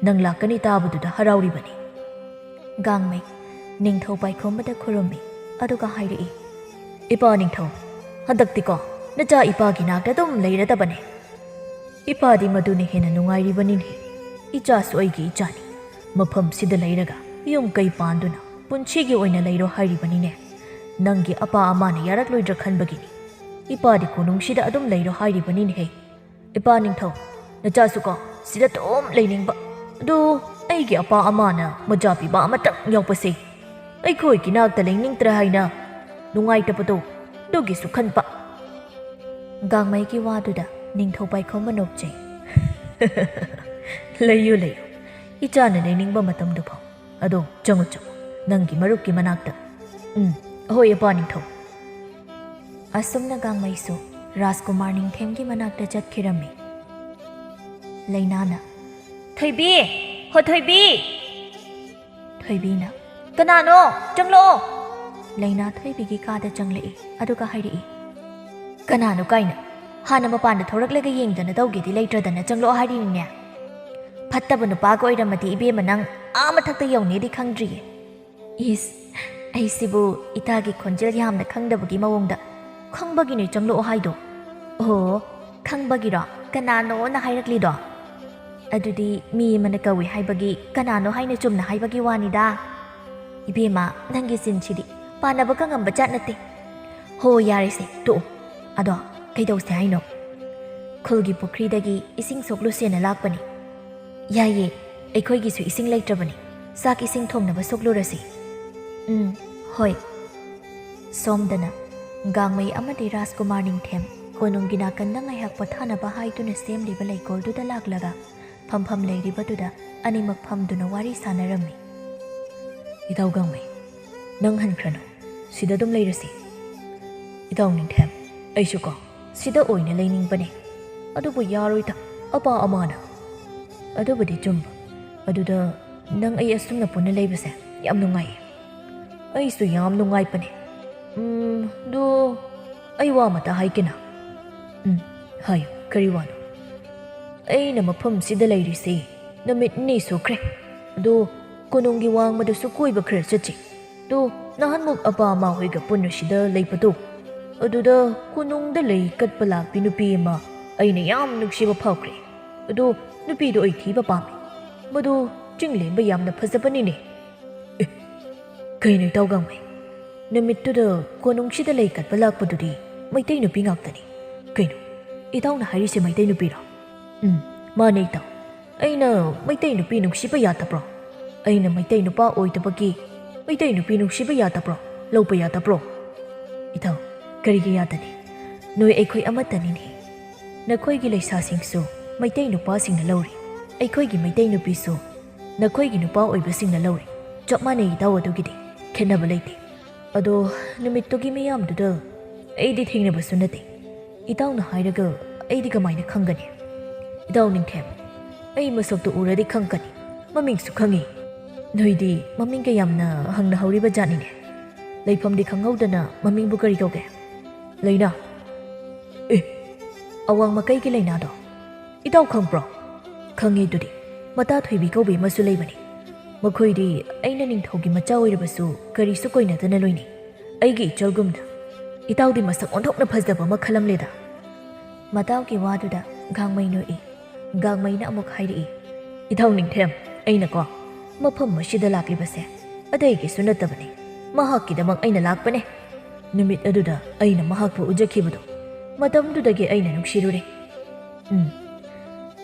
ꯅꯪ ꯂꯥꯛꯀꯅꯤ ꯇꯥꯕꯗꯨꯗ ꯍꯔꯥꯎꯔꯤꯕꯅꯤ꯫" ꯒꯥꯡꯃꯩ ꯅꯤꯡꯊꯧ ꯄꯥꯏꯈꯣꯝꯕꯗ ꯈꯨꯔꯨꯝꯃꯤ, ꯑꯗꯨꯒ ꯍꯥꯏꯔꯛꯏ, "ꯏꯄꯥ ꯅꯤꯡꯊꯧ, ꯍꯟꯗꯛꯇꯤꯀꯣ ꯅꯆꯥ ꯏꯄꯥꯒꯤ ꯅꯥꯛꯇ ꯑꯗꯨꯝ ꯂꯩꯔꯗꯕꯅꯦ꯫ ꯏꯄꯥꯗꯤ ꯃꯗꯨꯅ ꯍꯦꯟꯅ ꯅꯨꯡꯉꯥꯏꯔꯤꯕꯅꯤꯅꯦ꯫ ꯏꯆꯥꯁꯨ ꯑꯩꯒꯤ ꯏꯆꯥꯅꯤ꯫ ꯃꯐꯝꯁꯤꯗ ꯂꯩꯔꯒ ꯌꯨꯝ ꯀꯩ ꯄꯥꯟꯗꯨꯅ ꯄꯨꯟꯁꯤꯒꯤ ꯑꯣꯏꯅ ꯂꯩꯔꯣ ꯍꯥꯏꯔꯤꯕꯅꯤꯅꯦ꯫ ꯅꯪꯒꯤ ꯑꯄꯥ ꯑꯃꯥꯅ ꯌꯥꯔꯛꯂꯣꯏꯗ꯭ꯔꯥ ꯈꯟꯕꯒꯤꯅꯤ꯫ ꯏꯄꯥꯗꯤ ꯀꯣꯅꯨꯡꯁꯤꯗ ꯑꯗꯨꯝ ꯂꯩꯔꯣ ꯍꯥꯏꯔꯤꯕꯅꯤꯅꯦꯍꯦ꯫ ꯏꯄꯥ ꯅꯤꯡꯊꯧ, ꯅꯆꯥꯁꯨꯀꯣ ꯁꯤꯗ ꯑꯗꯨꯝ ꯂꯩꯅꯤꯡꯕ꯫ ꯑꯗꯨ ꯑꯩꯒꯤ ꯑꯄꯥ ꯑꯃꯅ ꯃꯆꯥ ꯄꯤꯕ ꯑꯃꯇꯪ ꯌꯥꯎꯕꯁꯦ ꯑꯩꯈꯣꯏꯒꯤ ꯅꯥꯛꯇ ꯂꯩꯅꯤꯡꯗ꯭ꯔꯦ ꯍꯥꯏꯅ ꯅꯨꯡꯉꯥꯏꯇꯕꯗꯣ, ꯑꯗꯨꯒꯤꯁꯨ ꯈꯟꯕ꯫ ꯒꯥꯡꯃꯩꯒꯤ ꯋꯥꯗꯨꯗ ꯅꯤꯡꯊꯧ ꯄꯥꯏꯈꯣꯝꯕ ꯅꯣꯛꯆꯩ꯫ "ꯂꯩꯌꯨ, ꯂꯩꯌꯨ, ꯏꯆꯥꯅ ꯂꯩꯅꯤꯡꯕ ꯃꯇꯝꯗꯨ ꯐꯥꯎ꯫ ꯑꯗꯣ ꯆꯪꯉꯨ, ꯆꯪꯉꯨ, ꯅꯪꯒꯤ ꯃꯔꯨꯞꯀꯤ ꯃꯅꯥꯛꯇ꯫ ꯎꯝ, ꯍꯣꯏ, ꯏꯄꯥ ꯅꯤꯡꯊꯧ꯫" ꯑꯁꯨꯝꯅ ꯒꯥꯡꯃꯩꯁꯨ ꯔꯥꯖꯀꯨꯃꯥꯔ ꯅꯤꯡꯊꯦꯝꯒꯤ ꯃꯅꯥꯛꯇ ꯆꯠꯈꯤꯔꯝꯃꯤ꯫ ꯂꯩꯅꯥꯅ, "ꯊꯣꯏꯕꯤ! ꯍꯣ ꯊꯣꯏꯕꯤ!" ꯊꯣꯏꯕꯤꯅ, "ꯀꯅꯥꯅꯣ? ꯆꯪꯂꯛꯑꯣ!" ꯂꯩꯅꯥ ꯊꯣꯏꯕꯤꯒꯤ ꯀꯥꯗ ꯆꯪꯂꯛꯏ, ꯑꯗꯨꯒ ꯍꯥꯏꯔꯛꯏ, "ꯀꯅꯥꯅꯣ ꯀꯥꯏꯅ? ꯍꯥꯟꯅ ꯃꯄꯥꯟꯗ ꯊꯣꯔꯛꯂꯒ ꯌꯦꯡꯗꯅ ꯇꯧꯒꯦꯗꯤ ꯂꯩꯇ꯭ꯔꯗꯅ ꯆꯪꯂꯛꯑꯣ ꯍꯥꯏꯔꯤꯅꯤꯅꯦ꯫ ꯐꯠꯇꯕ ꯅꯨꯄꯥꯒ ꯑꯣꯏꯔꯝꯃꯗꯤ ꯏꯕꯦꯝꯃ ꯅꯪ ꯑꯥ ꯃꯊꯛꯇ ꯌꯧꯅꯦꯗꯤ ꯈꯪꯗ꯭ꯔꯤꯌꯦ꯫" "ꯏꯁ, ꯑꯩꯁꯤꯕꯨ ꯏꯇꯥꯒꯤ ꯈꯣꯟꯖꯦꯜ ꯌꯥꯝꯅ ꯈꯪꯗꯕꯒꯤ ꯃꯑꯣꯡꯗ꯫ ꯈꯪꯕꯒꯤꯅꯦ ꯆꯪꯂꯛꯑꯣ ꯍꯥꯏꯗꯣ꯫" "ꯑꯣ, ꯈꯪꯕꯒꯤꯔꯣ ꯀꯅꯥꯅꯣꯅ ꯍꯥꯏꯔꯛꯂꯤꯗꯣ? ꯑꯗꯨꯗꯤ ꯃꯤ ꯑꯃꯅ ꯀꯧꯏ ꯍꯥꯏꯕꯒꯤ ꯀꯅꯥꯅꯣ ꯍꯥꯏꯅ ꯆꯨꯝꯅ ꯍꯥꯏꯕꯒꯤ ꯋꯥꯅꯤꯗ꯫ ꯏꯕꯦꯝꯃ, ꯅꯪꯒꯤ ꯆꯤꯟꯁꯤꯗꯤ ꯄꯥꯟꯅꯕꯒ ꯉꯝꯕ ꯖꯥꯠ ꯅꯠꯇꯦ꯫ ꯍꯣ, ꯌꯥꯔꯦꯁꯦ, ꯇꯣꯛꯑꯣ꯫ ꯑꯗꯣ ꯀꯩꯗꯧꯁꯦ ꯍꯥꯏꯅꯣ?" "ꯈꯨꯜꯒꯤ ꯄꯨꯈ꯭ꯔꯤꯗꯒꯤ ꯏꯁꯤꯡ ꯁꯣꯛꯂꯨꯁꯦꯅ ꯂꯥꯛꯄꯅꯤ꯫" "ꯌꯥꯏꯌꯦ, ꯑꯩꯈꯣꯏꯒꯤꯁꯨ ꯏꯁꯤꯡ ꯂꯩꯇ꯭ꯔꯕꯅꯤ꯫ ꯆꯥꯛ ꯏꯁꯤꯡ ꯊꯣꯡꯅꯕ ꯁꯣꯛꯂꯨꯔꯁꯤ꯫" "ꯎꯝ, ꯍꯣꯏ꯫" ꯁꯣꯝꯗꯅ ꯒꯥꯡꯃꯩ ꯑꯃꯗꯤ ꯔꯥꯖꯀꯨꯃꯥꯔ ꯅꯤꯡꯊꯦꯝ ꯀꯣꯅꯨꯡꯒꯤ ꯅꯥꯀꯟꯗ ꯉꯥꯏꯍꯥꯛ ꯄꯣꯊꯥꯅꯕ ꯍꯥꯏꯗꯨꯅ ꯁꯦꯝꯂꯤꯕ ꯂꯩꯀꯣꯜꯗꯨꯗ ꯂꯥꯛꯂꯒ ꯐꯝꯐꯝ ꯂꯩꯔꯤꯕꯗꯨꯗ ꯑꯅꯤꯃꯛ ꯐꯝꯗꯨꯅ ꯋꯥꯔꯤ ꯁꯥꯟꯅꯔꯝꯃꯤ꯫ "ꯏꯇꯥꯎ ꯒꯥꯡꯃꯩ, ꯅꯪ ꯍꯟꯈ꯭ꯔꯅꯨ, ꯁꯤꯗ ꯑꯗꯨꯝ ꯂꯩꯔꯁꯤ꯫" "ꯏꯇꯥꯎ ꯅꯤꯡꯊꯦꯝ, ꯑꯩꯁꯨ ꯀꯣ ꯁꯤꯗ ꯑꯣꯏꯅ ꯂꯩꯅꯤꯡꯕꯅꯦ꯫ ꯑꯗꯨꯕꯨ ꯌꯥꯔꯣꯏꯗ, ꯑꯄꯥ ꯑꯃꯥꯅ꯫" "ꯑꯗꯨꯕꯨꯗꯤ ꯆꯨꯝꯕ꯫ ꯑꯗꯨꯗ ꯅꯪ ꯑꯩ ꯑꯁꯨꯝꯅ ꯄꯨꯟꯅ ꯂꯩꯕꯁꯦ ꯌꯥꯝ ꯅꯨꯡꯉꯥꯏꯌꯦ꯫" "ꯑꯩꯁꯨ ꯌꯥꯝ ꯅꯨꯡꯉꯥꯏꯕꯅꯦ꯫ ꯎꯝ, ꯑꯗꯣ ꯑꯩ ꯋꯥ ꯑꯃꯇ ꯍꯥꯏꯒꯦꯅ꯫" "ꯎꯝ, ꯍꯥꯏꯌꯨ, ꯀꯔꯤ ꯋꯥꯅꯣ?" "ꯑꯩꯅ ꯃꯐꯝꯁꯤꯗ ꯂꯩꯔꯤꯁꯦ ꯅꯨꯃꯤꯠ ꯅꯤꯅꯤ ꯁꯨꯈ꯭ꯔꯦ꯫ ꯑꯗꯣ ꯀꯣꯅꯨꯡꯒꯤ ꯋꯥꯡꯃꯗꯁꯨ ꯀꯣꯏꯕ ꯈꯔ ꯆꯠꯁꯤ꯫ ꯑꯗꯣ ꯅꯍꯥꯟꯃꯨꯛ ꯑꯄꯥ ꯑꯃꯥ ꯍꯣꯏꯒ ꯄꯨꯟꯅ ꯁꯤꯗ ꯂꯩꯕꯗꯣ, ꯑꯗꯨꯗ ꯀꯣꯅꯨꯡꯗ ꯂꯩ ꯀꯠꯄ ꯂꯥꯛꯄꯤ ꯅꯨꯄꯤ ꯑꯃ ꯑꯩꯅ ꯌꯥꯝ ꯅꯨꯡꯁꯤꯕ ꯐꯥꯎꯈ꯭ꯔꯦ꯫ ꯑꯗꯣ ꯅꯨꯄꯤꯗꯣ ꯑꯩ ꯊꯤꯕ ꯄꯥꯝꯃꯤ꯫ ꯃꯗꯨ ꯆꯤꯡꯂꯦꯝꯕ ꯌꯥꯝꯅ ꯐꯖꯕꯅꯤꯅꯦ꯫" "ꯑꯦ, ꯀꯩꯅꯣ ꯏꯇꯥꯎ ꯒꯥꯡꯃꯩ? ꯅꯨꯃꯤꯠꯇꯨꯗ ꯀꯣꯅꯨꯡꯁꯤꯗ ꯂꯩ ꯀꯠꯄ ꯂꯥꯛꯄꯗꯨꯗꯤ ꯃꯩꯇꯩ ꯅꯨꯄꯤ ꯉꯥꯛꯇꯅꯤ꯫ ꯀꯩꯅꯣ, ꯏꯇꯥꯎꯅ ꯍꯥꯏꯔꯤꯁꯦ ꯃꯩꯇꯩ ꯅꯨꯄꯤꯔꯣ? ꯎꯝ, ꯃꯥꯅꯦ ꯏꯇꯥꯎ꯫ ꯑꯩꯅ ꯃꯩꯇꯩ ꯅꯨꯄꯤ ꯅꯨꯡꯁꯤꯕ ꯌꯥꯗꯕ꯭ꯔꯣ? ꯑꯩꯅ ꯃꯩꯇꯩ ꯅꯨꯄꯥ ꯑꯣꯏꯗꯕꯒꯤ ꯃꯩꯇꯩ ꯅꯨꯄꯤ ꯅꯨꯡꯁꯤꯕ ꯌꯥꯗꯕ꯭ꯔꯣ? ꯂꯧꯕ ꯌꯥꯗꯕ꯭ꯔꯣ? ꯏꯇꯥꯎ, ꯀꯔꯤꯒꯤ ꯌꯥꯗꯅꯤ? ꯅꯣꯏ ꯑꯩꯈꯣꯏ ꯑꯃꯠꯇꯅꯤꯅꯦ꯫ ꯅꯈꯣꯏꯒꯤ ꯂꯩꯁꯥꯁꯤꯡꯁꯨ ꯃꯩꯇꯩ ꯅꯨꯄꯥꯁꯤꯡꯅ ꯂꯧꯔꯤ, ꯑꯩꯈꯣꯏꯒꯤ ꯃꯩꯇꯩ ꯅꯨꯄꯤꯁꯨ ꯅꯈꯣꯏꯒꯤ ꯅꯨꯄꯥ ꯑꯣꯏꯕꯁꯤꯡꯅ ꯂꯧꯔꯤ꯫ ꯆꯞ ꯃꯥꯟꯅꯩ ꯏꯇꯥꯎ, ꯑꯗꯨꯒꯤꯗꯤ ꯈꯦꯠꯅꯕ ꯂꯩꯇꯦ꯫ ꯑꯗꯣ ꯅꯨꯃꯤꯠꯇꯨꯒꯤ ꯃꯤꯌꯥꯝꯗꯨꯗ ꯑꯩꯗꯤ ꯊꯦꯡꯅꯕꯁꯨ ꯅꯠꯇꯦ꯫ ꯏꯇꯥꯎꯅ ꯍꯥꯏꯔꯒ ꯑꯩꯗꯤ ꯀꯃꯥꯏꯅ ꯈꯪꯒꯅꯤ? ꯏꯇꯥꯎ ꯅꯤꯡꯊꯦꯝ, ꯑꯩ ꯃꯁꯛꯇꯨ ꯎꯔꯗꯤ ꯈꯪꯒꯅꯤ, ꯃꯃꯤꯡꯁꯨ ꯈꯪꯉꯤ꯫ ꯅꯣꯏꯗꯤ ꯃꯃꯤꯡꯒ ꯌꯥꯝꯅ ꯍꯪꯅꯍꯧꯔꯤꯕ ꯖꯥꯠꯅꯤꯅꯦ꯫ ꯂꯩꯐꯝꯗꯤ ꯈꯪꯍꯧꯗꯅ ꯃꯃꯤꯡꯕꯨ ꯀꯔꯤ ꯀꯧꯒꯦ? ꯂꯩꯅꯥ꯫ ꯑꯦ, ꯑꯋꯥꯡ ꯃꯀꯩꯒꯤ ꯂꯩꯅꯥꯗꯣ ꯏꯇꯥꯎ ꯈꯪꯕ꯭ꯔꯣ? ꯈꯪꯉꯦ ꯑꯗꯨꯗꯤ, ꯃꯇꯥ ꯊꯣꯏꯕꯤ ꯀꯧꯕꯤ ꯑꯃꯁꯨ ꯂꯩꯕꯅꯤ꯫ ꯃꯈꯣꯏꯗꯤ ꯑꯩꯅ ꯅꯤꯡꯊꯧꯒꯤ ꯃꯆꯥ ꯑꯣꯏꯔꯕꯁꯨ ꯀꯔꯤꯁꯨ ꯀꯣꯏꯅꯗꯅ ꯂꯣꯏꯅꯩ꯫ ꯑꯩꯒꯤ ꯏꯆꯜꯒꯨꯝꯅ꯫ ꯏꯇꯥꯎꯗꯤ ꯃꯁꯛ ꯑꯣꯟꯊꯣꯛꯅ ꯐꯖꯕ ꯑꯃ ꯈꯜꯂꯝꯂꯦꯗ꯫ ꯃꯇꯥꯎꯒꯤ ꯋꯥꯗꯨꯗ ꯒꯥꯡꯃꯩ ꯅꯣꯛꯏ꯫ ꯒꯥꯡꯃꯩꯅ ꯑꯃꯨꯛ ꯍꯥꯏꯔꯛꯏ, ꯏꯇꯥꯎ ꯅꯤꯡꯊꯦꯝ, ꯑꯩꯅꯀꯣ ꯃꯐꯝ ꯑꯁꯤꯗ ꯂꯥꯛꯂꯤꯕꯁꯦ ꯑꯇꯩꯒꯤꯁꯨ ꯅꯠꯇꯕꯅꯤ, ꯃꯍꯥꯛꯀꯤꯗꯃꯛ ꯑꯩꯅ ꯂꯥꯛꯄꯅꯦ꯫ ꯅꯨꯃꯤꯠ ꯑꯗꯨꯗ ꯑꯩꯅ ꯃꯍꯥꯛꯄꯨ ꯎꯖꯈꯤꯕꯗꯣ, ꯃꯇꯝꯗꯨꯗꯒꯤ ꯑꯩꯅ ꯅꯨꯡꯁꯤꯔꯨꯔꯦ꯫ ꯎꯝ,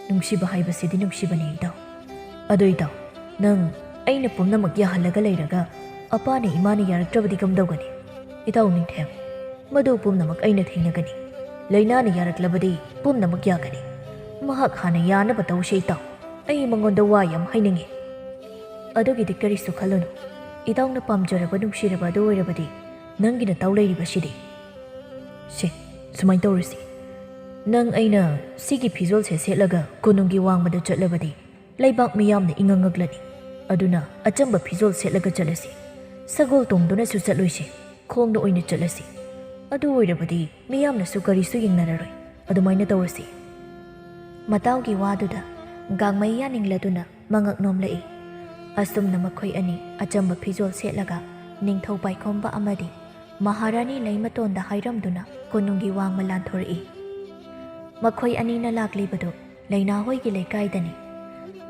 ꯅꯨꯡꯁꯤꯕ ꯍꯥꯏꯕꯁꯤꯗꯤ ꯅꯨꯡꯁꯤꯕꯅꯤ ꯏꯇꯥꯎ꯫ ꯑꯗꯣ ꯏꯇꯥꯎ, ꯅꯪ ꯑꯩꯅ ꯄꯨꯝꯅꯃꯛ ꯌꯥꯍꯜꯂꯒ ꯂꯩꯔꯒ ꯑꯄꯥꯅ ꯏꯃꯥꯅ ꯌꯥꯔꯛꯇ꯭ꯔꯕꯗꯤ ꯀꯝꯗꯧꯒꯅꯤ? ꯏꯇꯥꯎ ꯅꯤꯡꯊꯦꯝ, ꯃꯗꯨ ꯄꯨꯝꯅꯃꯛ ꯑꯩꯅ ꯊꯦꯡꯅꯒꯅꯤ꯫ ꯂꯩꯅꯥꯅ ꯌꯥꯔꯛꯂꯕꯗꯤ ꯄꯨꯝꯅꯃꯛ ꯌꯥꯒꯅꯤ꯫ ꯃꯍꯥꯛ ꯍꯥꯟꯅ ꯌꯥꯅꯕ ꯇꯧꯁꯦ ꯏꯇꯥꯎ꯫ ꯑꯩ ꯃꯉꯣꯟꯗ ꯋꯥ ꯌꯥꯝ ꯍꯥꯏꯅꯤꯡꯉꯤ꯫ ꯑꯗꯨꯒꯤꯗꯤ ꯀꯔꯤꯁꯨ ꯈꯜꯂꯨꯅꯨ꯫ ꯏꯇꯥꯎꯅ ꯄꯥꯝꯖꯔꯕ ꯅꯨꯡꯁꯤꯔꯕ ꯑꯗꯨ ꯑꯣꯏꯔꯕꯗꯤ ꯅꯪꯒꯤ ꯅꯇꯥꯎ ꯂꯩꯔꯤꯕꯁꯤꯗꯤ꯫ ꯁꯦ, ꯁꯨꯃꯥꯏꯅ ꯇꯧꯔꯁꯤ꯫ ꯅꯪ ꯑꯩꯅ ꯁꯤꯒꯤ ꯐꯤꯖꯣꯜꯁꯦ ꯁꯦꯠꯂꯒ ꯀꯣꯅꯨꯡꯒꯤ ꯋꯥꯡꯃꯗ ꯆꯠꯂꯕꯗꯤ ꯂꯩꯕꯥꯛ ꯃꯤꯌꯥꯝꯅ ꯏꯉꯛ ꯉꯛꯂꯅꯤ꯫ ꯑꯗꯨꯅ ꯑꯆꯝꯕ ꯐꯤꯖꯣꯜ ꯁꯦꯠꯂꯒ ꯆꯠꯂꯁꯤ꯫ ꯁꯒꯣꯜ ꯇꯣꯡꯗꯨꯅꯁꯨ ꯆꯠꯂꯣꯏꯁꯤ꯫ ꯈꯣꯡꯅ ꯑꯣꯏꯅ ꯆꯠꯂꯁꯤ꯫ ꯑꯗꯨ ꯑꯣꯏꯔꯕꯗꯤ ꯃꯤꯌꯥꯝꯅꯁꯨ ꯀꯔꯤꯁꯨ ꯌꯦꯡꯅꯔꯔꯣꯏ꯫ ꯑꯗꯨꯃꯥꯏꯅ ꯇꯧꯔꯁꯤ꯫ ꯃꯇꯥꯎꯒꯤ ꯋꯥꯗꯨꯗ ꯒꯥꯡꯃꯩ ꯌꯥꯅꯤꯡꯂꯗꯨꯅ ꯃꯉꯛ ꯅꯣꯝꯂꯛꯏ꯫ ꯑꯁꯨꯝꯅ ꯃꯈꯣꯏ ꯑꯅꯤ ꯑꯆꯝꯕ ꯐꯤꯖꯣꯜ ꯁꯦꯠꯂꯒ ꯅꯤꯡꯊꯧ ꯄꯥꯏꯈꯣꯝꯕ ꯑꯃꯗꯤ ꯃꯍꯥꯔꯥꯅꯤ ꯂꯩꯃꯇꯣꯟꯗ ꯍꯥꯏꯔꯝꯗꯨꯅ ꯀꯣꯅꯨꯡꯒꯤ ꯋꯥꯡꯃ ꯂꯥꯟꯊꯣꯔꯛꯏ꯫ ꯃꯈꯣꯏ ꯑꯅꯤꯅ ꯂꯥꯛꯂꯤꯕꯗꯨ ꯂꯩꯅꯥ ꯍꯣꯏꯒꯤ ꯂꯩꯀꯥꯏꯗꯅꯤ꯫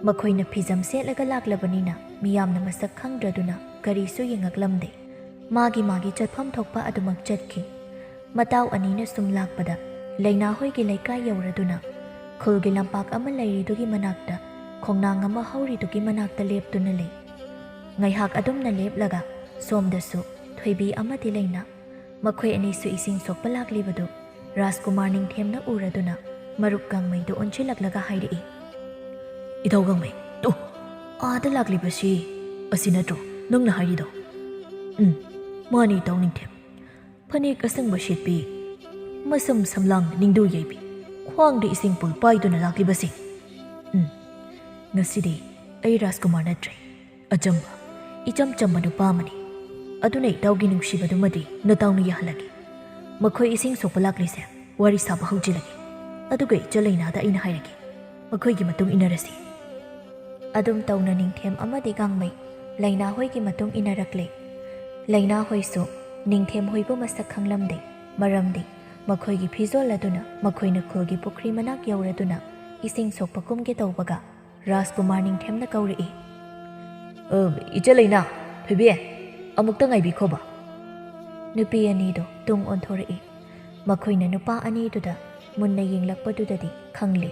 ꯃꯈꯣꯏꯅ ꯐꯤꯖꯝ ꯁꯦꯠꯂꯒ ꯂꯥꯛꯂꯕꯅꯤꯅ ꯃꯤꯌꯥꯝꯅ ꯃꯁꯛ ꯈꯪꯗ꯭ꯔꯗꯨꯅ ꯀꯔꯤꯁꯨ ꯌꯦꯡꯉꯛꯂꯝꯗꯦ꯫ ꯃꯥꯒꯤ ꯃꯥꯒꯤ ꯆꯠꯐꯝ ꯊꯣꯛꯄ ꯑꯗꯨꯃꯛ ꯆꯠꯈꯤ꯫ ꯃꯇꯥꯎ ꯑꯅꯤꯅ ꯁꯨꯝ ꯂꯥꯛꯄꯗ ꯂꯩꯅꯥ ꯍꯣꯏꯒꯤ ꯂꯩꯀꯥꯏ ꯌꯧꯔꯗꯨꯅ ꯈꯨꯜꯒꯤ ꯂꯝꯄꯥꯛ ꯑꯃ ꯂꯩꯔꯤꯗꯨꯒꯤ ꯃꯅꯥꯛꯇ ꯈꯣꯡꯅꯥꯡ ꯑꯃ ꯍꯧꯔꯤꯗꯨꯒꯤ ꯃꯅꯥꯛꯇ ꯂꯦꯞꯇꯨꯅ ꯂꯩ꯫ ꯉꯥꯏꯍꯥꯛ ꯑꯗꯨꯝꯅ ꯂꯦꯞꯂꯒ ꯁꯣꯝꯗꯁꯨ ꯊꯣꯏꯕꯤ ꯑꯃꯗꯤ ꯂꯩꯅꯥ, ꯃꯈꯣꯏ ꯑꯅꯤꯁꯨ ꯏꯁꯤꯡ ꯁꯣꯛꯄ ꯂꯥꯛꯂꯤꯕꯗꯨ ꯔꯥꯖꯀꯨꯃꯥꯔ ꯅꯤꯡꯊꯦꯝꯅ ꯎꯔꯗꯨꯅ ꯃꯔꯨꯞ ꯒꯥꯡꯃꯩꯗꯨ ꯑꯣꯟꯁꯤꯜꯂꯛꯂꯒ ꯍꯥꯏꯔꯛꯏ, "ꯏꯇꯥꯎ ꯒꯥꯡꯃꯩ, ꯇꯨ, ꯑꯥꯗ ꯂꯥꯛꯂꯤꯕꯁꯤ ꯑꯁꯤ ꯅꯠꯇ꯭ꯔꯣ ꯅꯪꯅ ꯍꯥꯏꯔꯤꯗꯣ?" "ꯎꯝ, ꯃꯥꯅꯤ ꯏꯇꯥꯎ ꯅꯤꯡꯊꯦꯝ꯫ ꯐꯅꯦꯛ ꯑꯁꯪꯕ ꯁꯦꯠꯄꯤ, ꯃꯁꯝ ꯁꯝꯂꯥꯡ ꯅꯤꯡꯗꯨ ꯌꯩꯕꯤ, ꯈ꯭ꯋꯥꯡꯗ ꯏꯁꯤꯡ ꯄꯨꯜ ꯄꯥꯏꯗꯨꯅ ꯂꯥꯛꯂꯤꯕꯁꯤ꯫ ꯎꯝ, ꯉꯁꯤꯗꯤ ꯑꯩ ꯔꯥꯖꯀꯨꯃꯥꯔ ꯅꯠꯇ꯭ꯔꯦ꯫ ꯑꯆꯝꯕ, ꯏꯆꯝ ꯆꯝꯕ ꯅꯨꯄꯥ ꯑꯃꯅꯤ꯫ ꯑꯗꯨꯅ ꯏꯇꯥꯎꯒꯤ ꯅꯨꯡꯁꯤꯕꯗꯨꯃꯗꯤ ꯅꯇꯥꯎꯅ ꯌꯥꯍꯜꯂꯒꯦ꯫ ꯃꯈꯣꯏ ꯏꯁꯤꯡ ꯁꯣꯛꯄ ꯂꯥꯛꯂꯤꯁꯦ ꯋꯥꯔꯤ ꯁꯥꯕ ꯍꯧꯖꯤꯜꯂꯒꯦ꯫ ꯑꯗꯨꯒ ꯏꯆꯜ ꯂꯩꯅꯥꯗ ꯑꯩꯅ ꯍꯥꯏꯔꯒꯦ꯫ ꯃꯈꯣꯏꯒꯤ ꯃꯇꯨꯡ ꯏꯟꯅꯔꯁꯤ꯫" ꯑꯗꯨꯝ ꯇꯧꯅ ꯅꯤꯡꯊꯦꯝ ꯑꯃꯗꯤ ꯒꯥꯡꯃꯩ ꯂꯩꯅꯥ ꯍꯣꯏꯒꯤ ꯃꯇꯨꯡ ꯏꯟꯅꯔꯛꯂꯦ꯫ ꯂꯩꯅꯥ ꯍꯣꯏꯁꯨ ꯅꯤꯡꯊꯦꯝ ꯍꯣꯏꯕꯨ ꯃꯁꯛ ꯈꯪꯂꯝꯗꯦ, ꯃꯔꯝꯗꯤ ꯃꯈꯣꯏꯒꯤ ꯐꯤꯖꯣꯜ ꯑꯗꯨꯅ ꯃꯈꯣꯏꯅ ꯈꯨꯜꯒꯤ ꯄꯨꯈ꯭ꯔꯤ ꯃꯅꯥꯛ ꯌꯧꯔꯗꯨꯅ ꯏꯁꯤꯡ ꯁꯣꯛꯄ ꯀꯨꯝꯒꯦ ꯇꯧꯕꯒ ꯔꯥꯖꯀꯨꯃꯥꯔ ꯅꯤꯡꯊꯦꯝꯅ ꯀꯧꯔꯛꯏ, "ꯑ, ꯏꯆꯦ ꯂꯩꯅꯥ, ꯊꯣꯏꯕꯤ, ꯑꯃꯨꯛꯇ ꯉꯥꯏꯕꯤꯈꯣꯕ꯫" ꯅꯨꯄꯤ ꯑꯅꯤꯗꯨ ꯇꯨꯡ ꯑꯣꯟꯊꯣꯔꯛꯏ꯫ ꯃꯈꯣꯏꯅ ꯅꯨꯄꯥ ꯑꯅꯤꯗꯨꯗ ꯃꯨꯟꯅ ꯌꯦꯡꯂꯛꯄꯗꯨꯗꯗꯤ ꯈꯪꯂꯦ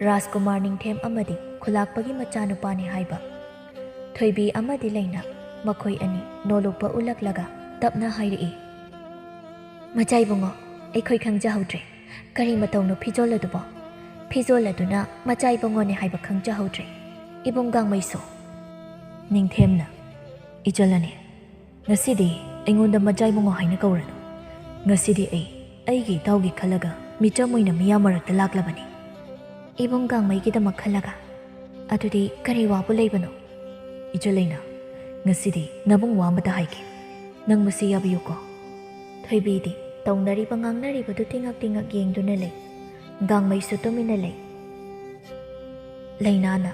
ꯔꯥꯖꯀꯨꯃꯥꯔ ꯅꯤꯡꯊꯦꯝ ꯑꯃꯗꯤ ꯈꯨꯂꯥꯛꯄꯒꯤ ꯃꯆꯥꯅꯨꯄꯥꯅꯤ ꯍꯥꯏꯕ꯫ ꯊꯣꯏꯕꯤ ꯑꯃꯗꯤ ꯂꯩꯅꯥ ꯃꯈꯣꯏ ꯑꯅꯤ ꯅꯣꯂꯨꯛꯄ ꯎꯠꯂꯛꯂꯒ ꯇꯞꯅ ꯍꯥꯏꯔꯛꯏ, "ꯃꯆꯥ ꯏꯕꯨꯡꯉꯣ, ꯑꯩꯈꯣꯏ ꯈꯪꯖꯍꯧꯗ꯭ꯔꯦ꯫ ꯀꯔꯤ ꯃꯇꯧꯅꯣ ꯐꯤꯖꯣꯜ ꯑꯗꯨꯕꯣ? ꯐꯤꯖꯣꯜ ꯑꯗꯨꯅ ꯃꯆꯥ ꯏꯕꯨꯡꯉꯣꯅꯦ ꯍꯥꯏꯕ ꯈꯪꯖꯍꯧꯗ꯭ꯔꯦ꯫ ꯏꯕꯨꯡ ꯒꯥꯡꯃꯩꯁꯨ꯫" ꯅꯤꯡꯊꯦꯝꯅ, "ꯏꯆꯜ ꯑꯅꯤ, ꯉꯁꯤꯗꯤ ꯑꯩꯉꯣꯟꯗ ꯃꯆꯥ ꯏꯕꯨꯡꯉꯣ ꯍꯥꯏꯅ ꯀꯧꯔꯅꯨ꯫ ꯉꯁꯤꯗꯤ ꯑꯩ ꯑꯩꯒꯤ ꯏꯇꯥꯎꯒꯤ ꯈꯜꯂꯒ ꯃꯤꯆꯝ ꯑꯣꯏꯅ ꯃꯤꯌꯥꯝ ꯃꯔꯛꯇ ꯂꯥꯛꯂꯕꯅꯤ꯫" "ꯏꯕꯨꯡ ꯒꯥꯡꯃꯩꯒꯤꯗꯃꯛ ꯈꯜꯂꯒ? ꯑꯗꯨꯗꯤ ꯀꯔꯤ ꯋꯥꯕꯨ ꯂꯩꯕꯅꯣ?" "ꯏꯆꯦ ꯂꯩꯅꯥ, ꯉꯁꯤꯗꯤ ꯅꯕꯨꯡ ꯋꯥ ꯑꯃꯇ ꯍꯥꯏꯒꯦ꯫ ꯅꯪ ꯃꯁꯤ ꯌꯥꯕꯤꯌꯨꯀꯣ꯫" ꯊꯣꯏꯕꯤꯗꯤ ꯇꯧꯅꯔꯤꯕ ꯉꯥꯡꯅꯔꯤꯕꯗꯨ ꯇꯤꯉꯛ ꯇꯤꯉꯛ ꯌꯦꯡꯗꯨꯅ ꯂꯩ꯫ ꯒꯥꯡꯃꯩꯁꯨ ꯇꯨꯃꯤꯟꯅ ꯂꯩ꯫ ꯂꯩꯅꯥꯅ,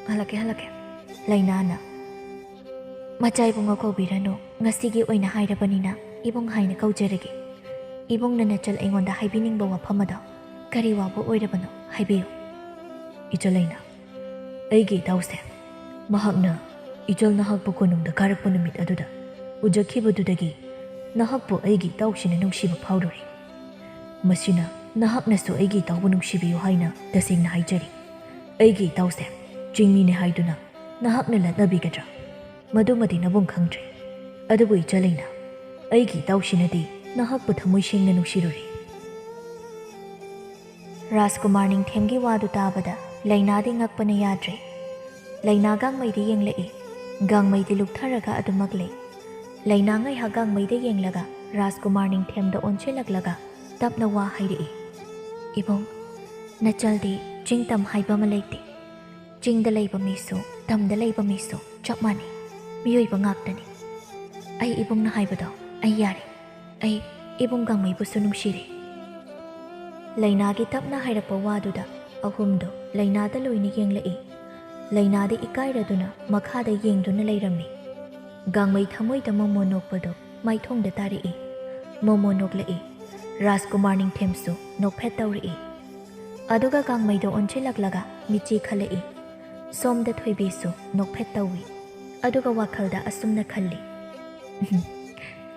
"ꯍꯜꯂꯛꯀꯦ, ꯍꯜꯂꯛꯀꯦ꯫" ꯂꯩꯅꯥꯅ, "ꯃꯆꯥ ꯏꯕꯨꯡꯉꯣ ꯀꯧꯕꯤꯔꯅꯨ, ꯉꯁꯤꯒꯤ ꯑꯣꯏꯅ ꯍꯥꯏꯔꯕꯅꯤꯅ ꯏꯕꯨꯡ ꯍꯥꯏꯅ ꯀꯧꯖꯔꯒꯦ꯫ ꯏꯕꯨꯡꯅ ꯅꯆꯜ ꯑꯩꯉꯣꯟꯗ ꯍꯥꯏꯕꯤꯅꯤꯡꯕ ꯋꯥꯐꯝ ꯑꯗꯣ ꯀꯔꯤ ꯋꯥꯕꯨ ꯑꯣꯏꯔꯕꯅꯣ, ꯍꯥꯏꯕꯤꯌꯨ꯫" "ꯏꯆꯦ ꯂꯩꯅꯥ, ꯑꯩꯒꯤ ꯏꯇꯥꯎꯁꯦ, ꯃꯍꯥꯛꯅ ꯏꯆꯜ ꯅꯍꯥꯛꯄꯨ ꯀꯣꯅꯨꯡꯗ ꯀꯥꯔꯛꯄ ꯅꯨꯃꯤꯠ ꯑꯗꯨꯗ ꯎꯖꯈꯤꯕꯗꯨꯗꯒꯤ ꯅꯍꯥꯛꯄꯨ ꯑꯩꯒꯤ ꯏꯇꯥꯎꯁꯤꯅ ꯅꯨꯡꯁꯤꯕ ꯐꯥꯎꯔꯨꯔꯦ꯫ ꯃꯁꯤꯅ ꯅꯍꯥꯛꯅꯁꯨ ꯑꯩꯒꯤ ꯏꯇꯥꯎꯕꯨ ꯅꯨꯡꯁꯤꯕꯤꯌꯨ ꯍꯥꯏꯅ ꯇꯁꯦꯡꯅ ꯍꯥꯏꯖꯔꯤ꯫ ꯑꯩꯒꯤ ꯏꯇꯥꯎꯁꯦ ꯆꯤꯡꯃꯤꯅꯤ ꯍꯥꯏꯗꯨꯅ ꯅꯍꯥꯛꯅ ꯂꯛꯅꯕꯤꯒꯗ꯭ꯔꯥ? ꯃꯗꯨꯃꯗꯤ ꯅꯕꯨꯡ ꯈꯪꯗ꯭ꯔꯦ꯫ ꯑꯗꯨꯕꯨ ꯏꯆꯥ ꯂꯩꯅꯥ, ꯑꯩꯒꯤ ꯏꯇꯥꯎꯁꯤꯅꯗꯤ ꯅꯍꯥꯛꯄꯨ ꯊꯃꯣꯏ ꯁꯦꯡꯅ ꯅꯨꯡꯁꯤꯔꯨꯔꯦ꯫ ꯔꯥꯖꯀꯨꯃꯥꯔ ꯅꯤꯡꯊꯦꯝꯒꯤ ꯋꯥꯗꯨ ꯇꯥꯕꯗ ꯂꯩꯅꯥꯗꯤ ꯉꯛꯄꯅ ꯌꯥꯗ꯭ꯔꯦ꯫ ꯂꯩꯅꯥ ꯒꯥꯡꯃꯩꯗ ꯌꯦꯡꯂꯛꯏ꯫ ꯒꯥꯡꯃꯩꯗꯤ ꯂꯨꯞꯊꯔꯒ ꯑꯗꯨꯃꯛ ꯂꯩ꯫ ꯂꯩꯅꯥ ꯉꯥꯏꯍꯥꯛ ꯒꯥꯡꯃꯩꯗ ꯌꯦꯡꯂꯒ ꯔꯥꯖꯀꯨꯃꯥꯔ ꯅꯤꯡꯊꯦꯝꯗ ꯑꯣꯟꯁꯤꯜꯂꯛꯂꯒ ꯇꯞꯅ ꯋꯥ ꯍꯥꯏꯔꯛꯏ꯫ "ꯏꯕꯨꯡ, ꯅꯆꯜꯗꯤ ꯆꯤꯡ ꯇꯝ ꯍꯥꯏꯕ ꯑꯃ ꯂꯩꯇꯦ꯫ ꯆꯤꯡꯗ ꯂꯩꯕ ꯃꯤꯁꯨ, ꯇꯝꯗ ꯂꯩꯕ ꯃꯤꯁꯨ ꯆꯞ ꯃꯥꯟꯅꯩ꯫ ꯃꯤꯑꯣꯏꯕ ꯉꯥꯛꯇꯅꯤ꯫ ꯑꯩ ꯏꯕꯨꯡꯅ ꯍꯥꯏꯕꯗꯣ ꯑꯩ ꯌꯥꯔꯦ꯫ ꯑꯩ ꯏꯕꯨꯡ ꯒꯥꯡꯃꯩꯕꯨꯁꯨ ꯅꯨꯡꯁꯤꯔꯦ꯫" ꯂꯩꯅꯥꯒꯤ ꯇꯞꯅ ꯍꯥꯏꯔꯛꯄ ꯋꯥꯗꯨꯗ ꯑꯍꯨꯝꯗꯨ ꯂꯩꯅꯥꯗ ꯂꯣꯏꯅ ꯌꯦꯡꯂꯛꯏ꯫ ꯂꯩꯅꯥꯗꯤ ꯏꯀꯥꯏꯔꯗꯨꯅ ꯃꯈꯥꯗ ꯌꯦꯡꯗꯨꯅ ꯂꯩꯔꯝꯃꯤ꯫ ꯒꯥꯡꯃꯩ ꯊꯃꯣꯏꯗ ꯃꯣꯃꯣꯟ ꯅꯣꯛꯄꯗꯨ ꯃꯥꯏꯊꯣꯡꯗ ꯇꯥꯔꯛꯏ꯫ ꯃꯣꯃꯣꯟ ꯅꯣꯛꯂꯛꯏ꯫ ꯔꯥꯖꯀꯨꯃꯥꯔ ꯅꯤꯡꯊꯦꯝꯁꯨ ꯅꯣꯛꯐꯦꯠ ꯇꯧꯔꯛꯏ꯫ ꯑꯗꯨꯒ ꯒꯥꯡꯃꯩꯗ ꯑꯣꯟꯁꯤꯜꯂꯛꯂꯒ ꯃꯤꯠꯆꯤ ꯈꯜꯂꯛꯏ꯫ ꯁꯣꯝꯗ ꯊꯣꯏꯕꯤꯁꯨ ꯅꯣꯛꯐꯦꯠ ꯇꯧꯏ꯫ ꯑꯗꯨꯒ ꯋꯥꯈꯜꯗ ꯑꯁꯨꯝꯅ ꯈꯜꯂꯤ, "ꯎꯝ,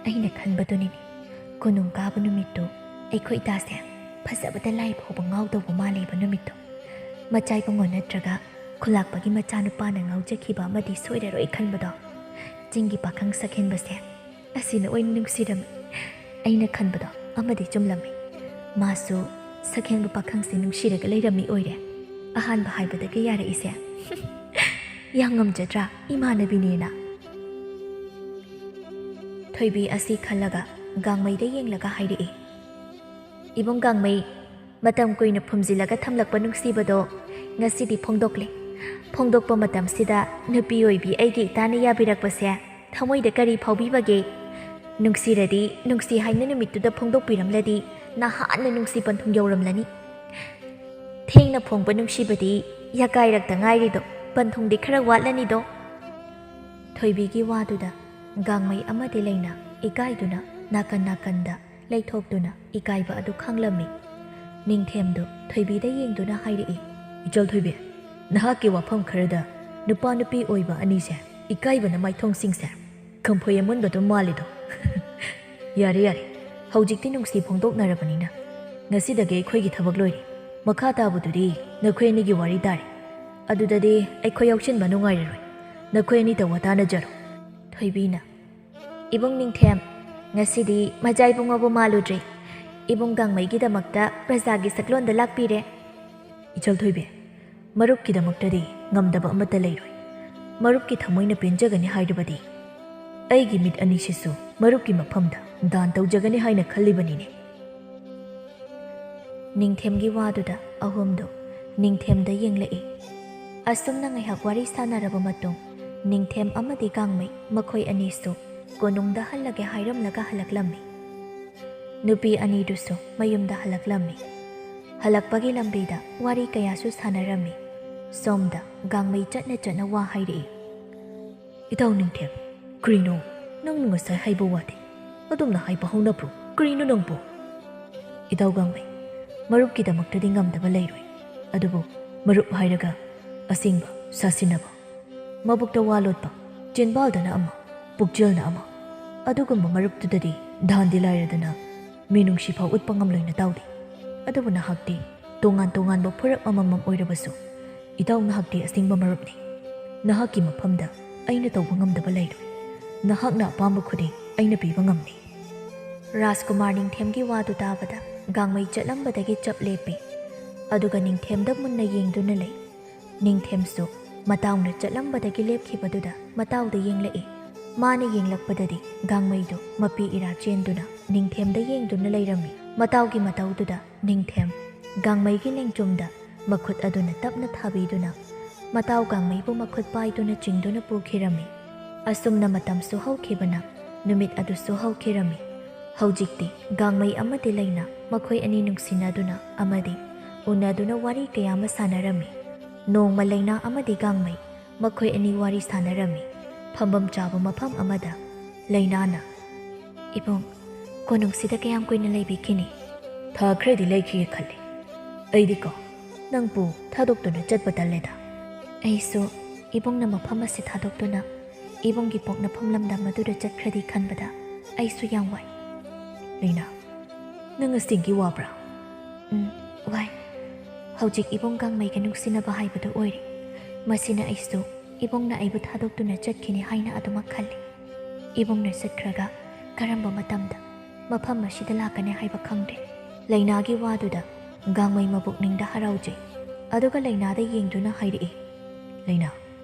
ꯑꯩꯅ ꯈꯟꯕꯗꯨꯅꯤꯅꯦ꯫ ꯀꯣꯅꯨꯡ ꯀꯥꯕ ꯅꯨꯃꯤꯠꯇꯨ ꯑꯩꯈꯣꯏ ꯗꯥꯁꯦ ꯐꯖꯕꯗ ꯂꯥꯏ ꯐꯥꯎꯕ ꯉꯥꯎꯗꯧꯕ ꯃꯥꯜꯂꯦꯕ ꯅꯨꯃꯤꯠꯇꯣ꯫ ꯃꯆꯥꯏꯕꯨꯡꯉꯣ ꯅꯠꯇ꯭ꯔꯒ ꯈꯨꯂꯥꯛꯄꯒꯤ ꯃꯆꯥꯅꯨꯄꯥꯅ ꯉꯥꯎꯖꯈꯤꯕ ꯑꯃꯗꯤ ꯁꯣꯏꯔꯔꯣꯏ ꯈꯟꯕꯗꯣ꯫ ꯆꯤꯡꯒꯤ ꯄꯥꯈꯪ ꯁꯛꯍꯦꯟꯕꯁꯦ ꯑꯁꯤꯅ ꯑꯣꯏꯅ ꯅꯨꯡꯁꯤꯔꯝꯃꯤ꯫ ꯑꯩꯅ ꯈꯟꯕꯗꯣ ꯑꯃꯗꯤ ꯆꯨꯝꯂꯝꯃꯤ꯫ ꯃꯥꯁꯨ ꯁꯛꯍꯦꯟꯕ ꯄꯥꯈꯪꯁꯦ ꯅꯨꯡꯁꯤꯔꯒ ꯂꯩꯔꯝꯃꯤ ꯑꯣꯏꯔꯦ꯫ ꯑꯍꯥꯟꯕ ꯍꯥꯏꯕꯗꯒꯤ ꯌꯥꯔꯛꯏꯁꯦ꯫ ꯌꯥꯝ ꯉꯝꯖꯗ꯭ꯔꯥ ꯏꯃꯥꯟꯅꯕꯤꯅꯦꯅ?" ꯊꯣꯏꯕꯤ ꯑꯁꯤ ꯈꯜꯂꯒ ꯒꯥꯡꯃꯩꯗ ꯌꯦꯡꯂꯒ ꯍꯥꯏꯔꯛꯏ, "ꯏꯕꯨꯡ ꯒꯥꯡꯃꯩ, ꯃꯇꯝ ꯀꯨꯏꯅ ꯐꯨꯝꯖꯤꯜꯂꯒ ꯊꯝꯂꯛꯄ ꯅꯨꯡꯁꯤꯕꯗꯣ ꯉꯁꯤꯗꯤ ꯐꯣꯡꯗꯣꯛꯂꯦ꯫ ꯐꯣꯡꯗꯣꯛꯄ ꯃꯇꯝꯁꯤꯗ ꯅꯨꯄꯤ ꯑꯣꯏꯕꯤ ꯑꯩꯒꯤ ꯏꯇꯥꯅ ꯌꯥꯕꯤꯔꯛꯄꯁꯦ ꯊꯃꯣꯏꯗ ꯀꯔꯤ ꯐꯥꯎꯕꯤꯕꯒꯦ? ꯅꯨꯡꯁꯤꯔꯗꯤ ꯅꯨꯡꯁꯤ ꯍꯥꯏꯅ ꯅꯨꯃꯤꯠꯇꯨꯗ ꯐꯣꯡꯗꯣꯛꯄꯤꯔꯝꯂꯗꯤ ꯅꯍꯥꯟꯅ ꯅꯨꯡꯁꯤ ꯄꯟꯊꯨꯡ ꯌꯧꯔꯝꯂꯅꯤ꯫ ꯊꯦꯡꯅ ꯐꯣꯡꯕ ꯅꯨꯡꯁꯤꯕꯗꯤ ꯌꯥꯀꯥꯏꯔꯛꯇ ꯉꯥꯏꯔꯤꯗꯣ, ꯄꯟꯊꯨꯡꯗꯤ ꯈꯔ ꯋꯥꯠꯂꯅꯤꯗꯣ꯫" ꯊꯣꯏꯕꯤꯒꯤ ꯋꯥꯗꯨꯗ ꯒꯥꯡꯃꯩ ꯑꯃꯗꯤ ꯂꯩꯅꯥ ꯏꯀꯥꯏꯗꯨꯅ ꯅꯥꯀꯟ ꯅꯥꯀꯟꯗ ꯂꯩꯊꯣꯛꯇꯨꯅ ꯏꯀꯥꯏꯕ ꯑꯗꯨ ꯈꯥꯡꯂꯝꯃꯤ꯫ ꯅꯤꯡꯊꯦꯝꯗꯨ ꯊꯣꯏꯕꯤꯗ ꯌꯦꯡꯗꯨꯅ ꯍꯥꯏꯔꯛꯏ, "ꯏꯆꯜ ꯊꯣꯏꯕꯤ, ꯅꯍꯥꯛꯀꯤ ꯋꯥꯐꯝ ꯈꯔꯗ ꯅꯨꯄꯥ ꯅꯨꯄꯤ ꯑꯣꯏꯕ ꯑꯅꯤꯁꯦ ꯏꯀꯥꯏꯕꯅ ꯃꯥꯏꯊꯣꯡꯁꯤꯡꯁꯦ ꯀꯝꯐꯣꯏ ꯑꯃꯨꯟꯕꯗꯨ ꯃꯥꯜꯂꯤꯗꯣ?" "ꯌꯥꯔꯦ, ꯌꯥꯔꯦ, ꯍꯧꯖꯤꯛꯇꯤ ꯅꯨꯡꯁꯤ ꯐꯣꯡꯗꯣꯛꯅꯔꯕꯅꯤꯅ ꯉꯁꯤꯗꯒꯤ ꯑꯩꯈꯣꯏꯒꯤ ꯊꯕꯛ ꯂꯣꯏꯔꯦ꯫ ꯃꯈꯥ ꯇꯥꯕꯗꯨꯗꯤ ꯅꯈꯣꯏ ꯑꯅꯤꯒꯤ ꯋꯥꯔꯤ ꯇꯥꯔꯦ꯫ ꯑꯗꯨꯗꯗꯤ ꯑꯩꯈꯣꯏ ꯌꯥꯎꯁꯤꯟꯕ ꯅꯨꯡꯉꯥꯏꯔꯔꯣꯏ꯫ ꯅꯈꯣꯏ ꯑꯅꯤ ꯇꯧꯋꯥ ꯇꯥꯅꯖꯔꯣ꯫" ꯊꯣꯏꯕꯤꯅ, "ꯏꯕꯨꯡ ꯅꯤꯡꯊꯦꯝ, ꯉꯁꯤꯗꯤ ꯃꯖꯥ ꯏꯕꯨꯡꯉꯣꯕꯨ ꯃꯥꯜꯂꯨꯗ꯭ꯔꯦ꯫ ꯏꯕꯨꯡ ꯒꯥꯡꯃꯩꯒꯤꯗꯃꯛꯇ ꯄ꯭ꯔꯖꯥꯒꯤ ꯁꯛꯂꯣꯟꯗ ꯂꯥꯛꯄꯤꯔꯦ꯫" "ꯏꯆꯜ ꯊꯣꯏꯕꯤ, ꯃꯔꯨꯞꯀꯤꯗꯃꯛꯇꯗꯤ ꯉꯝꯗꯕ ꯑꯃꯠꯇ ꯂꯩꯔꯣꯏ꯫ ꯃꯔꯨꯞꯀꯤ ꯊꯃꯣꯏꯅ ꯄꯦꯟꯖꯒꯅꯤ ꯍꯥꯏꯔꯕꯗꯤ ꯑꯩꯒꯤ ꯃꯤꯠ ꯑꯅꯤꯁꯤꯁꯨ ꯃꯔꯨꯞꯀꯤ ꯃꯐꯝꯗ ꯗꯥꯟ ꯇꯧꯖꯒꯅꯤ ꯍꯥꯏꯅ ꯈꯜꯂꯤꯕꯅꯤꯅꯦ꯫" ꯅꯤꯡꯊꯦꯝꯒꯤ ꯋꯥꯗꯨꯗ ꯑꯍꯨꯝꯗꯨ ꯅꯤꯡꯊꯦꯝꯗ ꯌꯦꯡꯂꯛꯏ꯫ ꯑꯁꯨꯝꯅ ꯉꯥꯏꯍꯥꯛ ꯋꯥꯔꯤ ꯁꯥꯟꯅꯔꯕ ꯃꯇꯨꯡ, ꯅꯤꯡꯊꯦꯝ ꯑꯃꯗꯤ ꯒꯥꯡꯃꯩ ꯃꯈꯣꯏ ꯑꯅꯤꯁꯨ ꯀꯣꯅꯨꯡꯗ ꯍꯜꯂꯒꯦ ꯍꯥꯏꯔꯝꯂꯒ ꯍꯜꯂꯛꯂꯝꯃꯤ꯫ ꯅꯨꯄꯤ ꯑꯅꯤꯗꯨꯁꯨ ꯃꯌꯨꯝꯗ ꯍꯜꯂꯛꯂꯝꯃꯤ꯫ ꯍꯜꯂꯛꯄꯒꯤ ꯂꯝꯕꯤꯗ ꯋꯥꯔꯤ ꯀꯌꯥꯁꯨ ꯁꯥꯟꯅꯔꯝꯃꯤ꯫ ꯁꯣꯝꯗ ꯒꯥꯡꯃꯩ ꯆꯠꯅ ꯆꯠꯅ ꯋꯥ ꯍꯥꯏꯔꯛꯏ꯫ "ꯏꯇꯥꯎ ꯅꯤꯡꯊꯦꯝ, ꯀꯔꯤꯅꯣ ꯅꯪꯅ ꯉꯁꯥꯏ ꯍꯥꯏꯕ ꯋꯥꯗꯤ? ꯑꯗꯨꯝꯅ ꯍꯥꯏꯕ ꯍꯧꯅꯕ꯭ꯔꯣ? ꯀꯔꯤꯅꯣ ꯅꯪꯕꯨ?" "ꯏꯇꯥꯎ ꯒꯥꯡꯃꯩ, ꯃꯔꯨꯞꯀꯤꯗꯃꯛꯇꯗꯤ ꯉꯝꯗꯕ ꯂꯩꯔꯣꯏ꯫ ꯑꯗꯨꯕꯨ ꯃꯔꯨꯞ ꯍꯥꯏꯔꯒ ꯑꯁꯦꯡꯕ, ꯁꯥꯁꯤꯟꯅꯕ, ꯃꯕꯨꯛꯇ ꯋꯥ ꯂꯣꯠꯄ, ꯆꯤꯟꯕꯥꯜꯗꯅ ꯑꯃ, ꯄꯨꯛꯆꯦꯜꯅ ꯑꯃ, ꯑꯗꯨꯒꯨꯝꯕ ꯃꯔꯨꯞꯇꯨꯗꯗꯤ ꯗꯥꯟꯗꯤ ꯂꯥꯏꯔꯗꯅ ꯃꯤꯅꯨꯡꯁꯤ ꯐꯥꯎ ꯎꯠꯄ ꯉꯝꯂꯣꯏ ꯅꯇꯥꯎꯗꯤ꯫ ꯑꯗꯨꯕꯨ ꯅꯍꯥꯛꯇꯤ ꯇꯣꯉꯥꯟ ꯇꯣꯉꯥꯟꯕ ꯐꯨꯔꯞ ꯑꯃꯃꯝ ꯑꯣꯏꯔꯕꯁꯨ, ꯏꯇꯥꯎ ꯅꯍꯥꯛꯇꯤ ꯑꯁꯦꯡꯕ ꯃꯔꯨꯞꯅꯤ꯫ ꯅꯍꯥꯛꯀꯤ ꯃꯐꯝꯗ ꯑꯩꯅ ꯇꯧꯕ ꯉꯝꯗꯕ ꯂꯩꯔꯣꯏ꯫ ꯅꯍꯥꯛꯅ ꯑꯄꯥꯝꯕ ꯈꯨꯗꯤꯡ ꯑꯩꯅ ꯄꯤꯕ ꯉꯝꯅꯤ꯫" ꯔꯥꯖꯀꯨꯃꯥꯔ ꯅꯤꯡꯊꯦꯝꯒꯤ ꯋꯥꯗꯨ ꯇꯥꯕꯗ ꯒꯥꯡꯃꯩ ꯆꯠꯂꯝꯕꯗꯒꯤ ꯆꯞ ꯂꯦꯞꯄꯤ꯫ ꯑꯗꯨꯒ ꯅꯤꯡꯊꯦꯝꯗ ꯃꯨꯟꯅ ꯌꯦꯡꯗꯨꯅ ꯂꯩ꯫ ꯅꯤꯡꯊꯦꯝꯁꯨ ꯃꯇꯥꯎꯅ ꯆꯠꯂꯝꯕꯗꯒꯤ ꯂꯦꯞꯈꯤꯕꯗꯨꯗ ꯃꯇꯥꯎꯗ ꯌꯦꯡꯂꯛꯏ꯫ ꯃꯥꯅ ꯌꯦꯡꯂꯛꯄꯗꯗꯤ ꯒꯥꯡꯃꯩꯗꯨ ꯃꯄꯤ ꯏꯔꯥ ꯆꯦꯟꯗꯨꯅ ꯅꯤꯡꯊꯦꯝꯗ ꯌꯦꯡꯗꯨꯅ ꯂꯩꯔꯝꯃꯤ꯫ ꯃꯇꯥꯎꯒꯤ ꯃꯇꯧꯗꯨꯗ ꯅꯤꯡꯊꯦꯝ ꯒꯥꯡꯃꯩꯒꯤ ꯂꯦꯡꯖꯨꯝꯗ ꯃꯈꯨꯠ ꯑꯗꯨꯅ ꯇꯞꯅ ꯊꯥꯕꯤꯗꯨꯅ ꯃꯇꯥꯎ ꯒꯥꯡꯃꯩꯕꯨ ꯃꯈꯨꯠ ꯄꯥꯏꯗꯨꯅ ꯆꯤꯡꯗꯨꯅ ꯄꯨꯈꯤꯔꯝꯃꯤ꯫ ꯑꯁꯨꯝꯅ ꯃꯇꯝꯁꯨ ꯍꯧꯈꯤꯕꯅ ꯅꯨꯃꯤꯠ ꯑꯗꯨꯁꯨ ꯍꯧꯈꯤꯔꯝꯃꯤ꯫ ꯍꯧꯖꯤꯛꯇꯤ ꯒꯥꯡꯃꯩ ꯑꯃꯗꯤ ꯂꯩꯅꯥ ꯃꯈꯣꯏ ꯑꯅꯤ ꯅꯨꯡꯁꯤꯅꯗꯨꯅ ꯑꯃꯗꯤ ꯎꯅꯗꯨꯅ ꯋꯥꯔꯤ ꯀꯌꯥ ꯑꯃ ꯁꯥꯟꯅꯔꯝꯃꯤ꯫ ꯅꯣꯡꯃ ꯂꯩꯅꯥ ꯑꯃꯗꯤ ꯒꯥꯡꯃꯩ ꯃꯈꯣꯏ ꯑꯅꯤ ꯋꯥꯔꯤ ꯁꯥꯟꯅꯔꯝꯃꯤ꯫ ꯐꯝꯐꯝ ꯆꯥꯕ ꯃꯐꯝ ꯑꯃꯗ ꯂꯩꯅꯥꯅ, "ꯏꯕꯨꯡ, ꯀꯣꯅꯨꯡꯁꯤꯗ ꯀꯌꯥꯝ ꯀꯨꯏꯅ ꯂꯩꯕꯤꯈꯤꯅꯤ?" "ꯊꯥ ꯈꯔꯗꯤ ꯂꯩꯈꯤꯒꯦ ꯈꯜꯂꯤ꯫ ꯑꯩꯗꯤꯀꯣ ꯅꯪꯕꯨ ꯊꯥꯗꯣꯛꯇꯨꯅ ꯆꯠꯄ ꯇꯜꯂꯦꯗ꯫" "ꯑꯩꯁꯨ ꯏꯕꯨꯡꯅ ꯃꯐꯝ ꯑꯁꯤ ꯊꯥꯗꯣꯛꯇꯨꯅ ꯏꯕꯨꯡꯒꯤ ꯄꯣꯛꯅꯐꯝ ꯂꯝꯗꯝ ꯑꯗꯨꯗ ꯆꯠꯈ꯭ꯔꯗꯤ ꯈꯟꯕꯗ ꯑꯩꯁꯨ ꯌꯥꯝ ꯋꯥꯏ꯫ ꯂꯩꯅꯥ, ꯅꯪ ꯑꯁꯦꯡꯒꯤ ꯋꯥꯕ꯭ꯔꯥ? ꯎꯝ, ꯋꯥꯏ꯫ ꯍꯧꯖꯤꯛ ꯏꯕꯨꯡ ꯒꯥꯡꯃꯩꯒ ꯅꯨꯡꯁꯤꯅꯕ ꯍꯥꯏꯕꯗꯨ ꯑꯣꯏꯔꯦ꯫ ꯃꯁꯤꯅ ꯑꯩꯁꯨ ꯏꯕꯨꯡꯅ ꯑꯩꯕꯨ ꯊꯥꯗꯣꯛꯇꯨꯅ ꯆꯠꯈꯤꯅꯤ ꯍꯥꯏꯅ ꯑꯗꯨꯃꯛ ꯈꯜꯂꯤ꯫ ꯏꯕꯨꯡꯅ ꯆꯠꯈ꯭ꯔꯒ ꯀꯔꯝꯕ ꯃꯇꯝꯗ ꯃꯐꯝ ꯑꯁꯤꯗ ꯂꯥꯛꯀꯅꯤ ꯍꯥꯏꯕ ꯈꯪꯗ꯭ꯔꯦ꯫ ꯂꯩꯅꯥꯒꯤ ꯋꯥꯗꯨꯗ ꯒꯥꯡꯃꯩ ꯃꯕꯨꯛꯅꯤꯡꯗ ꯍꯔꯥꯎꯖꯩ꯫ ꯑꯗꯨꯒ ꯂꯩꯅꯥꯗ ꯌꯦꯡꯗꯨꯅ ꯍꯥꯏꯔꯛꯏ, "ꯂꯩꯅꯥ,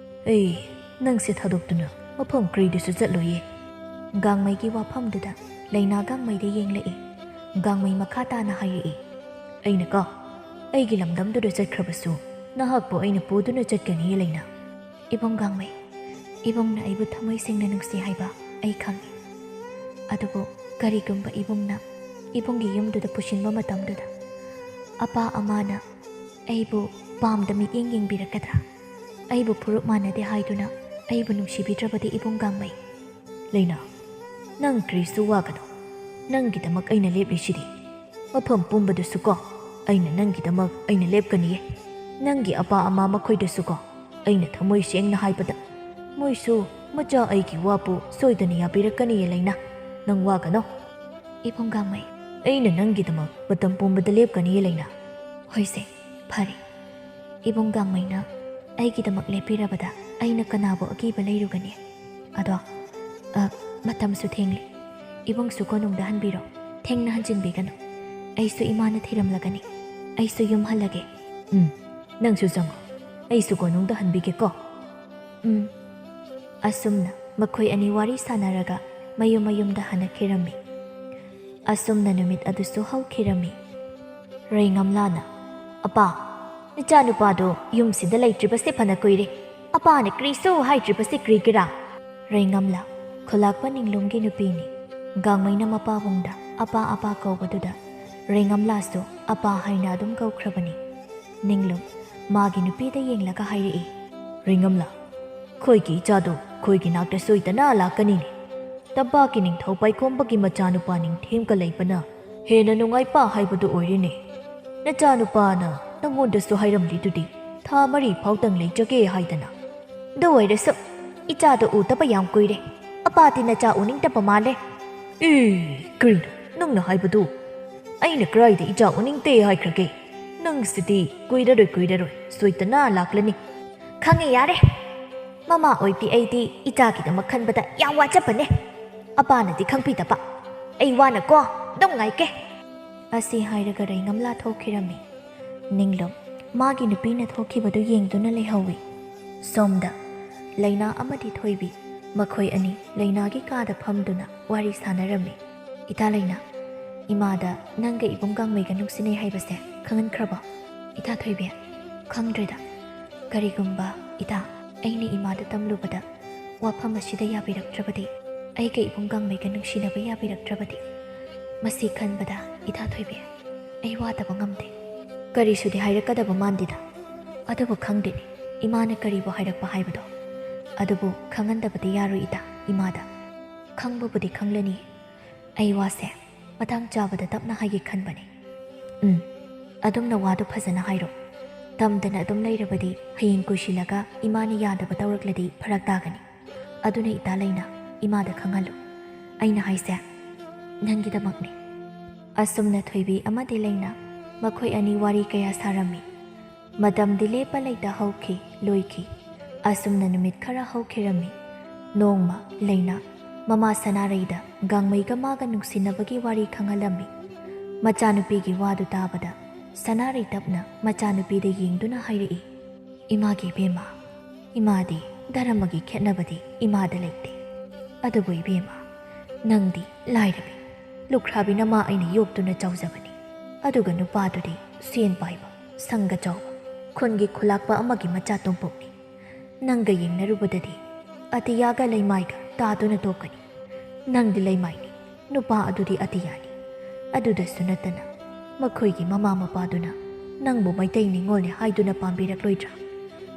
ꯑꯩ ꯅꯪꯁꯦ ꯊꯥꯗꯣꯛꯇꯨꯅ ꯃꯐꯝ ꯀꯔꯤꯗꯁꯨ ꯆꯠꯂꯣꯏꯌꯦ꯫" ꯒꯥꯡꯃꯩꯒꯤ ꯋꯥꯐꯝꯗꯨꯗ ꯂꯩꯅꯥ ꯒꯥꯡꯃꯩꯗ ꯌꯦꯡꯂꯛꯏ꯫ ꯒꯥꯡꯃꯩ ꯃꯈꯥ ꯇꯥꯅ ꯍꯥꯏꯔꯛꯏ, "ꯑꯩꯅ ꯀꯣ, ꯑꯩꯒꯤ ꯂꯝꯗꯝꯗꯨꯗ ꯆꯠꯈ꯭ꯔꯕꯁꯨ ꯅꯍꯥꯛꯄꯨ ꯑꯩꯅ ꯄꯨꯗꯨꯅ ꯆꯠꯀꯅꯤꯌꯦ ꯂꯩꯅꯥ꯫" ꯏꯕꯨꯡ ꯒꯥꯡꯃꯩ, ꯏꯕꯨꯡꯅ ꯑꯩꯕꯨ ꯊꯃꯣꯏ ꯁꯦꯡꯅ ꯅꯨꯡꯁꯤ ꯍꯥꯏꯕ ꯑꯩ ꯈꯪꯏ꯫ ꯑꯗꯨꯕꯨ ꯀꯔꯤꯒꯨꯝꯕ ꯏꯕꯨꯡꯅ ꯏꯕꯨꯡꯒꯤ ꯌꯨꯝꯗꯨꯗ ꯄꯨꯁꯤꯟꯕ ꯃꯇꯝꯗꯨꯗ ꯑꯄꯥ ꯑꯃꯥꯅ ꯑꯩꯕꯨ ꯄꯥꯝꯗ ꯃꯤꯠꯌꯦꯡ ꯌꯦꯡꯕꯤꯔꯛꯀꯗ꯭ꯔꯥ? ꯑꯩꯕꯨ ꯐꯨꯔꯨꯞ ꯃꯥꯟꯅꯗꯦ ꯍꯥꯏꯗꯨꯅ ꯑꯩꯕꯨ ꯅꯨꯡꯁꯤꯕꯤꯗ꯭ꯔꯕꯗꯤ ꯏꯕꯨꯡ ꯒꯥꯡꯃꯩ? ꯂꯩꯅꯥ, ꯅꯪ ꯀꯔꯤꯁꯨ ꯋꯥꯒꯅꯨ꯫ ꯅꯪꯒꯤꯗꯃꯛ ꯑꯩꯅ ꯂꯦꯞꯂꯤꯁꯤꯗꯤ꯫ ꯃꯐꯝ ꯄꯨꯝꯕꯗꯁꯨ ꯀꯣ, ꯑꯩꯅ ꯅꯪꯒꯤꯗꯃꯛ ꯑꯩꯅ ꯂꯦꯞꯀꯅꯤꯌꯦ꯫ ꯅꯪꯒꯤ ꯑꯄꯥ ꯑꯃꯥ ꯃꯈꯣꯏꯗꯁꯨ ꯀꯣ, ꯑꯩꯅ ꯊꯃꯣꯏ ꯁꯦꯡꯅ ꯍꯥꯏꯕꯗ ꯃꯣꯏꯁꯨ ꯃꯆꯥ ꯑꯩꯒꯤ ꯋꯥꯕꯨ ꯁꯣꯏꯗꯅ ꯌꯥꯕꯤꯔꯛꯀꯅꯤꯌꯦ ꯂꯩꯅꯥ꯫ ꯅꯪ ꯋꯥꯒꯅꯣ꯫ ꯏꯕꯨꯡ ꯒꯥꯡꯃꯩ, ꯑꯩꯅ ꯅꯪꯒꯤꯗꯃꯛ ꯃꯇꯝ ꯄꯨꯝꯕꯗ ꯂꯦꯞꯀꯅꯤꯌꯦ ꯂꯩꯅꯥ꯫ ꯍꯣꯏꯁꯦ, ꯐꯔꯦ꯫ ꯏꯕꯨꯡ ꯒꯥꯡꯃꯩꯅ ꯑꯩꯒꯤꯗꯃꯛ ꯂꯦꯞꯄꯤꯔꯕꯗ ꯑꯩꯅ ꯀꯅꯥꯕꯨ ꯑꯀꯤꯕ ꯂꯩꯔꯨꯒꯅꯤ? ꯑꯗꯣ, ꯑ, ꯃꯇꯝꯁꯨ ꯊꯦꯡꯂꯦ꯫ ꯏꯕꯨꯡꯁꯨ ꯀꯣꯅꯨꯡꯗ ꯍꯟꯕꯤꯔꯣ꯫ ꯊꯦꯡꯅ ꯍꯟꯖꯤꯟꯕꯤꯒꯅꯨ꯫ ꯑꯩꯁꯨ ꯏꯃꯥꯅ ꯊꯤꯔꯝꯂꯒꯅꯤ꯫ ꯑꯩꯁꯨ ꯌꯨꯝ ꯍꯜꯂꯒꯦ꯫ ꯎꯝ, ꯅꯪꯁꯨ ꯆꯪꯉꯣ꯫ ꯑꯩꯁꯨ ꯀꯣꯅꯨꯡꯗ ꯍꯟꯕꯤꯒꯦꯀꯣ꯫ ꯎꯝ꯫ ꯑꯁꯨꯝꯅ ꯃꯈꯣꯏ ꯑꯅꯤ ꯋꯥꯔꯤ ꯁꯥꯟꯅꯔꯒ ꯃꯌꯨꯝ ꯃꯌꯨꯝꯗ ꯍꯟꯅꯈꯤꯔꯝꯃꯤ꯫ ꯑꯁꯨꯝꯅ ꯅꯨꯃꯤꯠ ꯑꯗꯨꯁꯨ ꯍꯧꯈꯤꯔꯝꯃꯤ꯫ ꯔꯩꯉꯝꯂꯥꯅ, "ꯑꯄꯥ, ꯅꯆꯥꯅꯨꯄꯥꯗꯣ ꯌꯨꯝꯁꯤꯗ ꯂꯩꯇ꯭ꯔꯤꯕꯁꯦ ꯐꯅ ꯀꯨꯏꯔꯦ꯫ ꯑꯄꯥꯅ ꯀꯔꯤꯁꯨ ꯍꯥꯏꯗ꯭ꯔꯤꯕꯁꯦ ꯀꯔꯤꯒꯤꯔꯥ?" ꯔꯩꯉꯝꯂꯥ ꯈꯨꯂꯥꯛꯄ ꯅꯤꯡꯂꯨꯝꯒꯤ ꯅꯨꯄꯤꯅꯤ꯫ ꯒꯥꯡꯃꯩꯅ ꯃꯄꯥꯕꯨꯡꯗ "ꯑꯄꯥ, ꯑꯄꯥ" ꯀꯧꯕꯗꯨꯗ ꯔꯩꯉꯝꯂꯥꯁꯨ "ꯑꯄꯥ" ꯍꯥꯏꯅ ꯑꯗꯨꯝ ꯀꯧꯈ꯭ꯔꯕꯅꯤ꯫ ꯅꯤꯡꯂꯨꯝ ꯃꯥꯒꯤ ꯅꯨꯄꯤꯗ ꯌꯦꯡꯂꯒ ꯍꯥꯏꯔꯛꯏ, "ꯔꯩꯉꯝꯂꯥ, ꯑꯩꯈꯣꯏꯒꯤ ꯏꯆꯥꯗꯣ ꯑꯩꯈꯣꯏꯒꯤ ꯅꯥꯛꯇ ꯁꯣꯏꯗꯅ ꯂꯥꯛꯀꯅꯤꯅꯦ꯫ ꯇꯝꯄꯥꯛꯀꯤ ꯅꯤꯡꯊꯧ ꯄꯥꯏꯈꯣꯝꯕꯒꯤ ꯃꯆꯥꯅꯨꯄꯥ ꯅꯤꯡꯊꯦꯝꯀ ꯂꯩꯕꯅ ꯍꯦꯟꯅ ꯅꯨꯡꯉꯥꯏꯄ ꯍꯥꯏꯕꯗꯨ ꯑꯣꯏꯔꯦꯅꯦ꯫ ꯅꯆꯥꯅꯨꯄꯥꯅ ꯅꯪꯉꯣꯟꯗꯁꯨ ꯍꯥꯏꯔꯝꯂꯤꯗꯨꯗꯤ ꯊꯥ ꯃꯔꯤ ꯐꯥꯎꯇꯪ ꯂꯩꯖꯒꯦ ꯍꯥꯏꯗꯅ꯫ ꯑꯗꯨ ꯑꯣꯏꯔꯁꯨ ꯏꯆꯥꯗꯣ ꯎꯗꯕ ꯌꯥꯝ ꯀꯨꯏꯔꯦ꯫ ꯑꯄꯥꯗꯤ ꯅꯆꯥ ꯎꯅꯤꯡꯗꯕ ꯃꯥꯜꯂꯦ꯫" "ꯑꯦ, ꯀꯔꯤꯅꯣ? ꯅꯪꯅ ꯍꯥꯏꯕꯗꯨ ꯑꯩꯅ ꯀꯔꯥꯏꯗ ꯏꯆꯥ ꯎꯅꯤꯡꯗꯦ ꯍꯥꯏꯈ꯭ꯔꯒꯦ? ꯅꯪꯁꯤꯗꯤ ꯀꯨꯏꯔꯔꯣꯏ ꯀꯨꯏꯔꯔꯣꯏ ꯁꯣꯏꯗꯅ ꯂꯥꯛꯂꯅꯤ꯫ ꯈꯪꯉꯦ ꯌꯥꯔꯦ꯫ ꯃꯃꯥ ꯑꯣꯏꯕꯤ ꯑꯩꯗꯤ ꯏꯆꯥꯒꯤꯗꯃꯛ ꯈꯟꯕꯗ ꯌꯥꯝ ꯋꯥꯖꯕꯅꯦ꯫ ꯑꯄꯥꯅꯗꯤ ꯈꯪꯕꯤꯗꯕ꯫ ꯑꯩ ꯋꯥꯅꯀꯣ ꯑꯗꯨꯝ ꯉꯥꯏꯒꯦ꯫ ꯑꯁꯤ ꯍꯥꯏꯔꯒ ꯔꯩꯉꯝꯂꯥ ꯊꯣꯛꯈꯤꯔꯝꯃꯤ꯫ ꯅꯤꯡꯂꯨꯝ ꯃꯥꯒꯤ ꯅꯨꯄꯤꯅ ꯊꯣꯛꯈꯤꯕꯗꯨ ꯌꯦꯡꯗꯨꯅ ꯂꯩꯍꯧꯏ꯫ ꯁꯣꯝꯗ ꯂꯩꯅꯥ ꯑꯃꯗꯤ ꯊꯣꯏꯕꯤ ꯃꯈꯣꯏ ꯑꯅꯤ ꯂꯩꯅꯥꯒꯤ ꯀꯥꯗ ꯐꯝꯗꯨꯅ ꯋꯥꯔꯤ ꯁꯥꯟꯅꯔꯝꯃꯤ꯫ ꯏꯇꯥ ꯂꯩꯅꯥ, ꯏꯃꯥꯗ ꯅꯪꯒ ꯏꯕꯨꯡ ꯒꯥꯡꯃꯩꯒ ꯅꯨꯡꯁꯤꯅꯩ ꯍꯥꯏꯕꯁꯦ ꯈꯪꯍꯟꯈ꯭ꯔꯕꯣ? ꯏꯇꯥ ꯊꯣꯏꯕꯤ, ꯈꯪꯗ꯭ꯔꯦꯗ꯫ ꯀꯔꯤꯒꯨꯝꯕ ꯏꯇꯥ, ꯑꯩꯅ ꯏꯃꯥꯗ ꯇꯝꯂꯨꯕꯗ ꯋꯥꯐꯝ ꯑꯁꯤꯗ ꯌꯥꯕꯤꯔꯛꯇ꯭ꯔꯕꯗꯤ, ꯑꯩꯒ ꯏꯕꯨꯡ ꯒꯥꯡꯃꯩꯒ ꯅꯨꯡꯁꯤꯅꯕ ꯌꯥꯕꯤꯔꯛꯇ꯭ꯔꯕꯗꯤ, ꯃꯁꯤ ꯈꯟꯕꯗ ꯏꯇꯥ ꯊꯣꯏꯕꯤ, ꯑꯩ ꯋꯥꯗꯕ ꯉꯝꯗꯦ꯫ ꯀꯔꯤꯁꯨꯗꯤ ꯍꯥꯏꯔꯛꯀꯗꯕ ꯃꯥꯟꯗꯦꯗ꯫ ꯑꯗꯨꯕꯨ ꯈꯪꯗꯦꯅꯦ, ꯏꯃꯥꯅ ꯀꯔꯤꯕꯨ ꯍꯥꯏꯔꯛꯄ ꯍꯥꯏꯕꯗꯣ꯫ ꯑꯗꯨꯕꯨ ꯈꯪꯍꯟꯗꯕꯗꯤ ꯌꯥꯔꯣꯏ ꯏꯇꯥ, ꯏꯃꯥꯗ꯫ ꯈꯪꯕꯕꯨꯗꯤ ꯈꯪꯂꯅꯤ꯫ ꯑꯩ ꯋꯥꯁꯦ ꯃꯇꯥꯡ ꯆꯥꯕꯗ ꯇꯞꯅ ꯍꯥꯏꯒꯦ ꯈꯟꯕꯅꯦ꯫ ꯎꯝ, ꯑꯗꯨꯝꯅ ꯋꯥꯗꯨ ꯐꯖꯅ ꯍꯥꯏꯔꯣ꯫ ꯇꯝꯗꯅ ꯑꯗꯨꯝ ꯂꯩꯔꯕꯗꯤ ꯍꯌꯦꯡ ꯀꯨꯏꯁꯤꯜꯂꯒ ꯏꯃꯥꯅ ꯌꯥꯗꯕ ꯇꯧꯔꯛꯂꯗꯤ ꯐꯔꯛ ꯇꯥꯒꯅꯤ꯫ ꯑꯗꯨꯅ ꯏꯇꯥ ꯂꯩꯅꯥ, ꯏꯃꯥꯗ ꯈꯪꯍꯜꯂꯨ꯫ ꯑꯩꯅ ꯍꯥꯏꯁꯦ ꯅꯪꯒꯤꯗꯃꯛꯅꯦ꯫ ꯑꯁꯨꯝꯅ ꯊꯣꯏꯕꯤ ꯑꯃꯗꯤ ꯂꯩꯅꯥ ꯃꯈꯣꯏ ꯑꯅꯤ ꯋꯥꯔꯤ ꯀꯌꯥ ꯁꯥꯔꯝꯃꯤ꯫ ꯃꯇꯝꯗꯤ ꯂꯦꯞꯄ ꯂꯩꯇ ꯍꯧꯈꯤ, ꯂꯣꯏꯈꯤ꯫ ꯑꯁꯨꯝꯅ ꯅꯨꯃꯤꯠ ꯈꯔ ꯍꯧꯈꯤꯔꯝꯃꯤ꯫ ꯅꯣꯡꯃ ꯂꯩꯅꯥ ꯃꯃꯥ ꯁꯅꯥꯔꯩꯗ ꯒꯥꯡꯃꯩꯒ ꯃꯥꯒ ꯅꯨꯡꯁꯤꯅꯕꯒꯤ ꯋꯥꯔꯤ ꯈꯪꯍꯜꯂꯝꯃꯤ꯫ ꯃꯆꯥꯅꯨꯄꯤꯒꯤ ꯋꯥꯗꯨ ꯇꯥꯕꯗ ꯁꯅꯥꯔꯩ ꯇꯞꯅ ꯃꯆꯥꯅꯨꯄꯤꯗ ꯌꯦꯡꯗꯨꯅ ꯍꯥꯏꯔꯛꯏ, "ꯏꯃꯥꯒꯤ ꯏꯕꯦꯝꯃ, ꯏꯃꯥꯗꯤ ꯙꯔꯃꯒꯤ ꯈꯦꯠꯅꯕꯗꯤ ꯏꯃꯥꯗ ꯂꯩꯇꯦ꯫ ꯑꯗꯨꯕꯨ ꯏꯕꯦꯝꯃ, ꯅꯪꯗꯤ ꯂꯥꯏꯔꯕꯤ, ꯂꯨꯈ꯭ꯔꯥꯕꯤ ꯅꯃꯥ ꯑꯩꯅ ꯌꯣꯛꯇꯨꯅ ꯆꯥꯎꯖꯕꯅꯤ꯫ ꯑꯗꯨꯒ ꯅꯨꯄꯥꯗꯨꯗꯤ ꯁꯦꯟ ꯄꯥꯏꯕ, ꯁꯪꯒ ꯆꯥꯎꯕ, ꯈꯨꯟꯒꯤ ꯈꯨꯂꯥꯛꯄ ꯑꯃꯒꯤ ꯃꯆꯥ ꯇꯣꯝꯄꯣꯛꯅꯤ꯫ ꯅꯪꯒ ꯌꯦꯡꯅꯔꯨꯕꯗꯗꯤ ꯑꯇꯤꯌꯥꯒ ꯂꯩꯃꯥꯏꯒ ꯇꯥꯗꯨꯅ ꯇꯣꯛꯀꯅꯤ꯫ ꯅꯪꯗꯤ ꯂꯩꯃꯥꯏꯅꯤ, ꯅꯨꯄꯥ ꯑꯗꯨꯗꯤ ꯑꯇꯤꯌꯥꯅꯤ꯫ ꯑꯗꯨꯗꯁꯨ ꯅꯠꯇꯅ ꯃꯈꯣꯏꯒꯤ ꯃꯃꯥ ꯃꯄꯥꯗꯨꯅ ꯅꯪꯕꯨ ꯃꯩꯇꯩ ꯅꯤꯉꯣꯜꯅꯤ ꯍꯥꯏꯗꯨꯅ ꯄꯥꯝꯕꯤꯔꯛꯂꯣꯏꯗ꯭ꯔꯥ?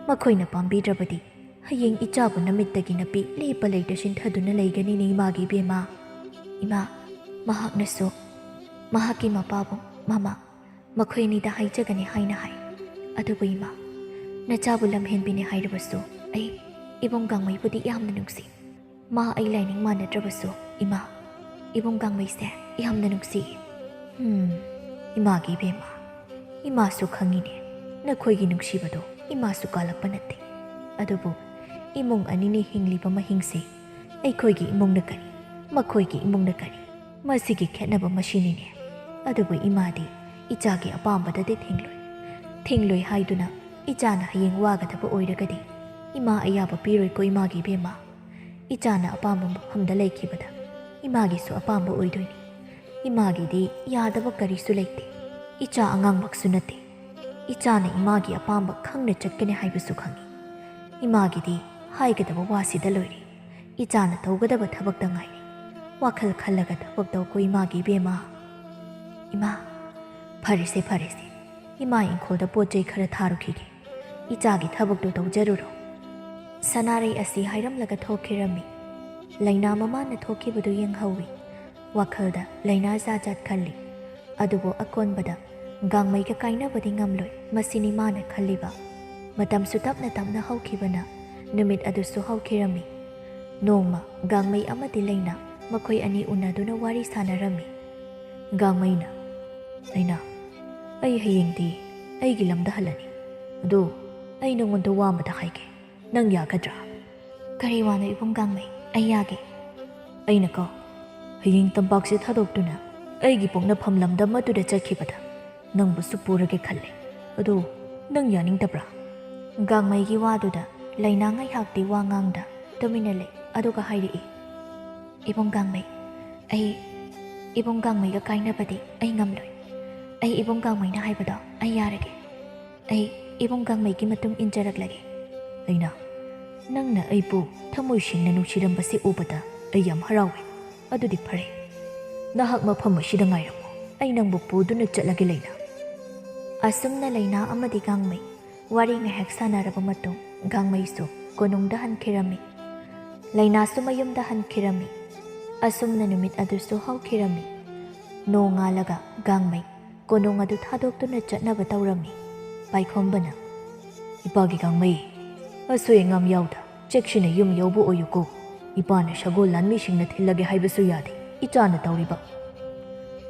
ꯃꯈꯣꯏꯅ ꯄꯥꯝꯕꯤꯗ꯭ꯔꯕꯗꯤ ꯍꯌꯦꯡ ꯏꯆꯥꯕꯨ ꯅꯃꯤꯠꯇꯒꯤ ꯅꯄꯤ ꯂꯦꯞꯄ ꯂꯩꯇ ꯁꯤꯟꯊꯗꯨꯅ ꯂꯩꯒꯅꯤꯅꯦ ꯏꯃꯥꯒꯤ ꯏꯕꯦꯝꯃ꯫ ꯏꯃꯥ, ꯃꯍꯥꯛꯅꯁꯨ ꯃꯍꯥꯛꯀꯤ ꯃꯄꯥꯕꯨ ꯃꯃꯥ ꯃꯈꯣꯏ ꯑꯅꯤꯗ ꯍꯥꯏꯖꯒꯅꯤ ꯍꯥꯏꯅ ꯍꯥꯏ꯫ ꯑꯗꯨꯕꯨ ꯏꯃꯥ, ꯅꯆꯥꯕꯨ ꯂꯝꯍꯦꯟꯕꯤꯅꯤ ꯍꯥꯏꯔꯕꯁꯨ ꯑꯩ ꯏꯕꯨꯡ ꯒꯥꯡꯃꯩꯕꯨꯗꯤ ꯌꯥꯝꯅ ꯅꯨꯡꯁꯤ꯫ ꯃꯥ ꯑꯩ ꯂꯥꯏꯅꯤꯡ ꯃꯥꯟꯅꯗ꯭ꯔꯕꯁꯨ ꯏꯃꯥ, ꯏꯕꯨꯡ ꯒꯥꯡꯃꯩꯁꯦ ꯌꯥꯝꯅ ꯅꯨꯡꯁꯤ꯫ ꯎꯝ, ꯏꯃꯥꯒꯤ ꯏꯕꯦꯝꯃ, ꯏꯃꯥꯁꯨ ꯈꯪꯉꯤꯅꯦ, ꯅꯈꯣꯏꯒꯤ ꯅꯨꯡꯁꯤꯕꯗꯣ ꯏꯃꯥꯁꯨ ꯀꯥꯜꯂꯛꯄ ꯅꯠꯇꯦ꯫ ꯑꯗꯨꯕꯨ ꯏꯃꯨꯡ ꯑꯅꯤꯅꯤ ꯍꯤꯡꯂꯤꯕ ꯃꯍꯤꯡꯁꯦ, ꯑꯩꯈꯣꯏꯒꯤ ꯏꯃꯨꯡꯅ ꯀꯔꯤ, ꯃꯈꯣꯏꯒꯤ ꯏꯃꯨꯡꯅ ꯀꯔꯤ, ꯃꯁꯤꯒꯤ ꯈꯦꯠꯅꯕ ꯃꯁꯤꯅꯤꯅꯦ꯫ ꯑꯗꯨꯕꯨ ꯏꯃꯥꯗꯤ ꯏꯆꯥꯒꯤ ꯑꯄꯥꯝꯕꯗꯗꯤ ꯊꯤꯡꯂꯣꯏ꯫ ꯊꯤꯡꯂꯣꯏ ꯍꯥꯏꯗꯨꯅ ꯏꯆꯥꯅ ꯍꯌꯦꯡ ꯋꯥꯒꯗꯕ ꯑꯣꯏꯔꯒꯗꯤ ꯏꯃꯥ ꯑꯌꯥꯕ ꯄꯤꯔꯣꯏꯀꯣ ꯏꯃꯥꯒꯤ ꯏꯕꯦꯝꯃ꯫ ꯏꯆꯥꯅ ꯑꯄꯥꯝꯕ ꯃꯐꯝꯗ ꯂꯩꯈꯤꯕꯗ ꯏꯃꯥꯒꯤꯁꯨ ꯑꯄꯥꯝꯕ ꯑꯣꯏꯗꯣꯏꯅꯤ꯫ ꯏꯃꯥꯒꯤꯗꯤ ꯌꯥꯗꯕ ꯀꯔꯤꯁꯨ ꯂꯩꯇꯦ꯫ ꯏꯆꯥ ꯑꯉꯥꯡꯃꯛꯁꯨ ꯅꯠꯇꯦ꯫ ꯏꯆꯥꯅ ꯏꯃꯥꯒꯤ ꯑꯄꯥꯝꯕ ꯈꯪꯅ ꯆꯠꯀꯅꯤ ꯍꯥꯏꯕꯁꯨ ꯈꯪꯏ꯫ ꯏꯃꯥꯒꯤꯗꯤ ꯍꯥꯏꯒꯗꯕ ꯋꯥꯁꯤꯗ ꯂꯣꯏꯔꯦ꯫ ꯏꯆꯥꯅ ꯇꯧꯒꯗꯕ ꯊꯕꯛꯇ ꯉꯥꯏꯔꯦ꯫ ꯋꯥꯈꯜ ꯈꯜꯂꯒ ꯊꯕꯛ ꯇꯧꯀꯣ ꯏꯃꯥꯒꯤ ꯏꯕꯦꯝꯃ꯫ ꯏꯃꯥ, ꯐꯔꯦꯁꯦ, ꯐꯔꯦꯁꯦ꯫ ꯏꯃꯥ ꯏꯪꯈꯣꯜꯗ ꯄꯣꯠ ꯆꯩ ꯈꯔ ꯊꯥꯔꯨꯈꯤꯒꯦ꯫ ꯏꯆꯥꯒꯤ ꯊꯕꯛꯇꯨ ꯇꯧꯖꯔꯨꯔꯣ꯫ ꯁꯅꯥꯔꯩ ꯑꯁꯤ ꯍꯥꯏꯔꯝꯂꯒ ꯊꯣꯛꯈꯤꯔꯝꯃꯤ꯫ ꯂꯩꯅꯥ ꯃꯃꯥꯅ ꯊꯣꯛꯈꯤꯕꯗꯨ ꯌꯦꯡꯍꯧꯏ꯫ ꯋꯥꯈꯜꯗ ꯂꯩꯅꯥ ꯖꯥꯠ ꯖꯥꯠ ꯈꯜꯂꯤ꯫ ꯑꯗꯨꯕꯨ ꯑꯀꯣꯟꯕꯗ ꯒꯥꯡꯃꯩꯒ ꯀꯥꯏꯅꯕꯗꯤ ꯉꯝꯂꯣꯏ, ꯃꯁꯤꯅꯤ ꯃꯥꯅ ꯈꯜꯂꯤꯕ꯫ ꯃꯇꯝꯁꯨ ꯇꯞꯅ ꯇꯞꯅ ꯍꯧꯈꯤꯕꯅ ꯅꯨꯃꯤꯠ ꯑꯗꯨꯁꯨ ꯍꯧꯈꯤꯔꯝꯃꯤ꯫ ꯅꯣꯡꯃ ꯒꯥꯡꯃꯩ ꯑꯃꯗꯤ ꯂꯩꯅꯥ ꯃꯈꯣꯏ ꯑꯅꯤ ꯎꯅꯗꯨꯅ ꯋꯥꯔꯤ ꯁꯥꯟꯅꯔꯝꯃꯤ꯫ ꯒꯥꯡꯃꯩꯅ, "ꯂꯩꯅꯥ, ꯑꯩ ꯍꯌꯦꯡꯗꯤ ꯑꯩꯒꯤ ꯂꯝꯗ ꯍꯜꯂꯅꯤ꯫ ꯑꯗꯣ ꯑꯩ ꯅꯉꯣꯟꯗ ꯋꯥ ꯑꯃꯇ ꯍꯥꯏꯒꯦ꯫ ꯅꯪ ꯌꯥꯒꯗ꯭ꯔꯥ?" "ꯀꯔꯤ ꯋꯥꯅꯣ ꯏꯕꯨꯡ ꯒꯥꯡꯃꯩ? ꯑꯩ ꯌꯥꯒꯦ꯫" "ꯑꯩꯅꯀꯣ, ꯍꯌꯦꯡ ꯇꯝꯄꯥꯛꯁꯦ ꯊꯥꯗꯣꯛꯇꯨꯅ ꯑꯩꯒꯤ ꯄꯣꯛꯅꯐꯝ ꯂꯝꯗꯝ ꯑꯗꯨꯗ ꯆꯠꯈꯤꯕꯗ ꯅꯪꯕꯨꯁꯨ ꯄꯨꯔꯒꯦ ꯈꯜꯂꯦ꯫ ꯑꯗꯣ ꯅꯪ ꯌꯥꯅꯤꯡꯗꯕ꯭ꯔꯥ?" ꯒꯥꯡꯃꯩꯒꯤ ꯋꯥꯗꯨꯗ ꯂꯩꯅꯥ ꯉꯥꯏꯍꯥꯛꯇꯤ ꯋꯥ ꯉꯥꯡꯗ ꯇꯨꯃꯤꯟꯅ ꯂꯩ꯫ ꯑꯗꯨꯒ ꯍꯥꯏꯔꯛꯏ, "ꯏꯕꯨꯡ ꯒꯥꯡꯃꯩ, ꯑꯩ ꯏꯕꯨꯡ ꯒꯥꯡꯃꯩꯒ ꯀꯥꯏꯅꯕꯗꯤ ꯑꯩ ꯉꯝꯂꯣꯏ꯫ ꯑꯩ ꯏꯕꯨꯡ ꯒꯥꯡꯃꯩꯅ ꯍꯥꯏꯕꯗꯣ ꯑꯩ ꯌꯥꯔꯒꯦ꯫ ꯑꯩ ꯏꯕꯨꯡ ꯒꯥꯡꯃꯩꯒꯤ ꯃꯇꯨꯡ ꯏꯟꯖꯔꯛꯂꯒꯦ꯫" "ꯂꯩꯅꯥ, ꯅꯪꯅ ꯑꯩꯕꯨ ꯊꯃꯣꯏ ꯁꯦꯡꯅ ꯅꯨꯡꯁꯤꯔꯝꯕꯁꯤ ꯎꯕꯗ ꯑꯩ ꯌꯥꯝ ꯍꯔꯥꯎꯏ꯫ ꯑꯗꯨꯗꯤ ꯐꯔꯦ, ꯅꯍꯥꯛ ꯃꯐꯝ ꯑꯁꯤꯗ ꯉꯥꯏꯔꯝꯃꯨ꯫ ꯑꯩ ꯅꯪꯕꯨ ꯄꯨꯗꯨꯅ ꯆꯠꯂꯒꯦ, ꯂꯩꯅꯥ꯫" ꯑꯁꯨꯝꯅ ꯂꯩꯅꯥ ꯑꯃꯗꯤ ꯒꯥꯡꯃꯩ ꯋꯥꯔꯤ ꯉꯥꯏꯍꯥꯛ ꯁꯥꯟꯅꯔꯕ ꯃꯇꯨꯡ ꯒꯥꯡꯃꯩꯁꯨ ꯀꯣꯅꯨꯡꯗ ꯍꯟꯈꯤꯔꯝꯃꯤ꯫ ꯂꯩꯅꯥꯁꯨ ꯃꯌꯨꯝꯗ ꯍꯟꯈꯤꯔꯝꯃꯤ꯫ ꯑꯁꯨꯝꯅ ꯅꯨꯃꯤꯠ ꯑꯗꯨꯁꯨ ꯍꯧꯈꯤꯔꯝꯃꯤ꯫ ꯅꯣꯡꯉꯥꯜꯂꯒ ꯒꯥꯡꯃꯩ ꯀꯣꯅꯨꯡ ꯑꯗꯨ ꯊꯥꯗꯣꯛꯇꯨꯅ ꯆꯠꯅꯕ ꯇꯧꯔꯝꯃꯤ꯫ ꯄꯥꯏꯈꯣꯝꯕꯅ, "ꯏꯄꯥꯒꯤ ꯒꯥꯡꯃꯩ, ꯑꯁꯣꯏ ꯑꯉꯥꯝ ꯌꯥꯎꯗ ꯆꯦꯛꯁꯤꯟꯅ ꯌꯨꯝ ꯌꯧꯕ ꯑꯣꯏꯌꯨꯀꯣ꯫ ꯏꯄꯥꯅ ꯁꯒꯣꯜ ꯂꯥꯟꯃꯤꯁꯤꯡꯅ ꯊꯤꯜꯂꯒꯦ ꯍꯥꯏꯕꯁꯨ ꯌꯥꯗꯦ꯫ ꯏꯆꯥꯅ ꯇꯧꯔꯤꯕ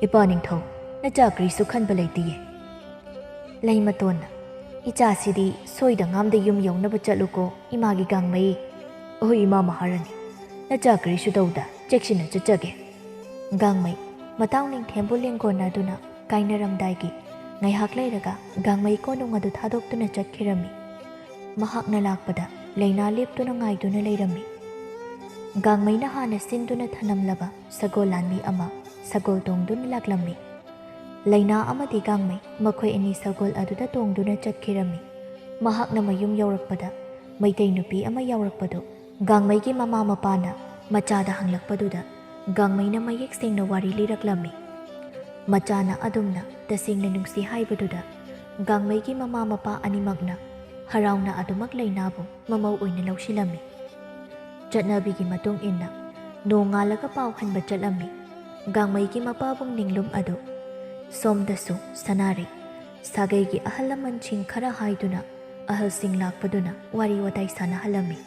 "ꯏꯄꯥ ꯅꯤꯡꯊꯧ, ꯅꯆꯥ ꯀꯔꯤꯁꯨ ꯈꯟꯕ ꯂꯩꯇꯤꯌꯦ꯫" ꯂꯩꯃꯇꯣꯟꯅ, "ꯏꯆꯥꯁꯤꯗꯤ ꯁꯣꯏꯗ ꯉꯥꯝꯗ ꯌꯨꯝ ꯌꯧꯅꯕ ꯆꯠꯂꯨꯀꯣ, ꯏꯃꯥꯒꯤ ꯒꯥꯡꯃꯩ꯫" "ꯑꯍꯣꯏ, ꯏꯃꯥ ꯃꯍꯥꯔꯥꯅꯤ, ꯅꯆꯥ ꯀꯔꯤꯁꯨ ꯇꯧꯗ ꯆꯦꯛꯁꯤꯟꯅ ꯆꯠꯆꯒꯦ꯫" ꯒꯥꯡꯃꯩ ꯃꯇꯥꯎ ꯅꯤꯡꯊꯦꯝꯕꯨ ꯂꯦꯡꯒꯣꯟꯅꯗꯨꯅ ꯀꯥꯏꯅꯔꯝꯗꯥꯏꯒꯤ ꯉꯥꯏꯍꯥꯛ ꯂꯩꯔꯒ ꯒꯥꯡꯃꯩ ꯀꯣꯅꯨꯡ ꯑꯗꯨ ꯊꯥꯗꯣꯛꯇꯨꯅ ꯆꯠꯈꯤꯔꯝꯃꯤ꯫ ꯃꯍꯥꯛꯅ ꯂꯥꯛꯄꯗ ꯂꯩꯅꯥ ꯂꯦꯞꯇꯨꯅ ꯉꯥꯏꯗꯨꯅ ꯂꯩꯔꯝꯃꯤ꯫ ꯒꯥꯡꯃꯩꯅ ꯍꯥꯟꯅ ꯁꯤꯟꯗꯨꯅ ꯊꯅꯝꯂꯕ ꯁꯒꯣꯜ ꯂꯥꯟꯃꯤ ꯑꯃ ꯁꯒꯣꯜ ꯇꯣꯡꯗꯨꯅ ꯂꯥꯛꯂꯝꯃꯤ꯫ ꯂꯩꯅꯥ ꯑꯃꯗꯤ ꯒꯥꯡꯃꯩ ꯃꯈꯣꯏ ꯑꯅꯤ ꯁꯒꯣꯜ ꯑꯗꯨꯗ ꯇꯣꯡꯗꯨꯅ ꯆꯠꯈꯤꯔꯝꯃꯤ꯫ ꯃꯍꯥꯛꯅ ꯃꯌꯨꯝ ꯌꯧꯔꯛꯄꯗ ꯃꯩꯇꯩ ꯅꯨꯄꯤ ꯑꯃ ꯌꯥꯎꯔꯛꯄꯗꯨ ꯒꯥꯡꯃꯩꯒꯤ ꯃꯃꯥ ꯃꯄꯥꯅ ꯃꯆꯥꯗ ꯍꯪꯂꯛꯄꯗꯨꯗ ꯒꯥꯡꯃꯩꯅ ꯃꯌꯦꯛ ꯁꯦꯡꯅ ꯋꯥꯔꯤ ꯂꯤꯔꯛꯂꯝꯃꯤ꯫ ꯃꯆꯥꯅ ꯑꯗꯨꯝꯅ ꯇꯁꯦꯡꯅ ꯅꯨꯡꯁꯤ ꯍꯥꯏꯕꯗꯨꯗ ꯒꯥꯡꯃꯩꯒꯤ ꯃꯃꯥ ꯃꯄꯥ ꯑꯅꯤꯃꯛꯅ ꯍꯔꯥꯎꯅ ꯑꯗꯨꯃꯛ ꯂꯩꯅꯥꯕꯨ ꯃꯃꯧ ꯑꯣꯏꯅ ꯂꯧꯁꯤꯜꯂꯝꯃꯤ꯫ ꯆꯠꯅꯕꯤꯒꯤ ꯃꯇꯨꯡ ꯏꯟꯅ ꯅꯣꯡꯉꯥꯜꯂꯒ ꯄꯥꯎ ꯍꯟꯕ ꯆꯠꯂꯝꯃꯤ꯫ ꯒꯥꯡꯃꯩꯒꯤ ꯃꯄꯥꯕꯨꯡ ꯅꯤꯡꯂꯨꯝ ꯑꯗꯨ ꯁꯣꯝꯗꯁꯨ ꯁꯅꯥꯔꯩ ꯁꯥꯒꯩꯒꯤ ꯑꯍꯜ ꯂꯃꯟꯁꯤꯡ ꯈꯔ ꯍꯥꯏꯗꯨꯅ ꯑꯍꯜꯁꯤꯡ ꯂꯥꯛꯄꯗꯨꯅ ꯋꯥꯔꯤ ꯋꯥꯇꯥꯏ ꯁꯥꯟꯅꯍꯜꯂꯝꯃꯤ꯫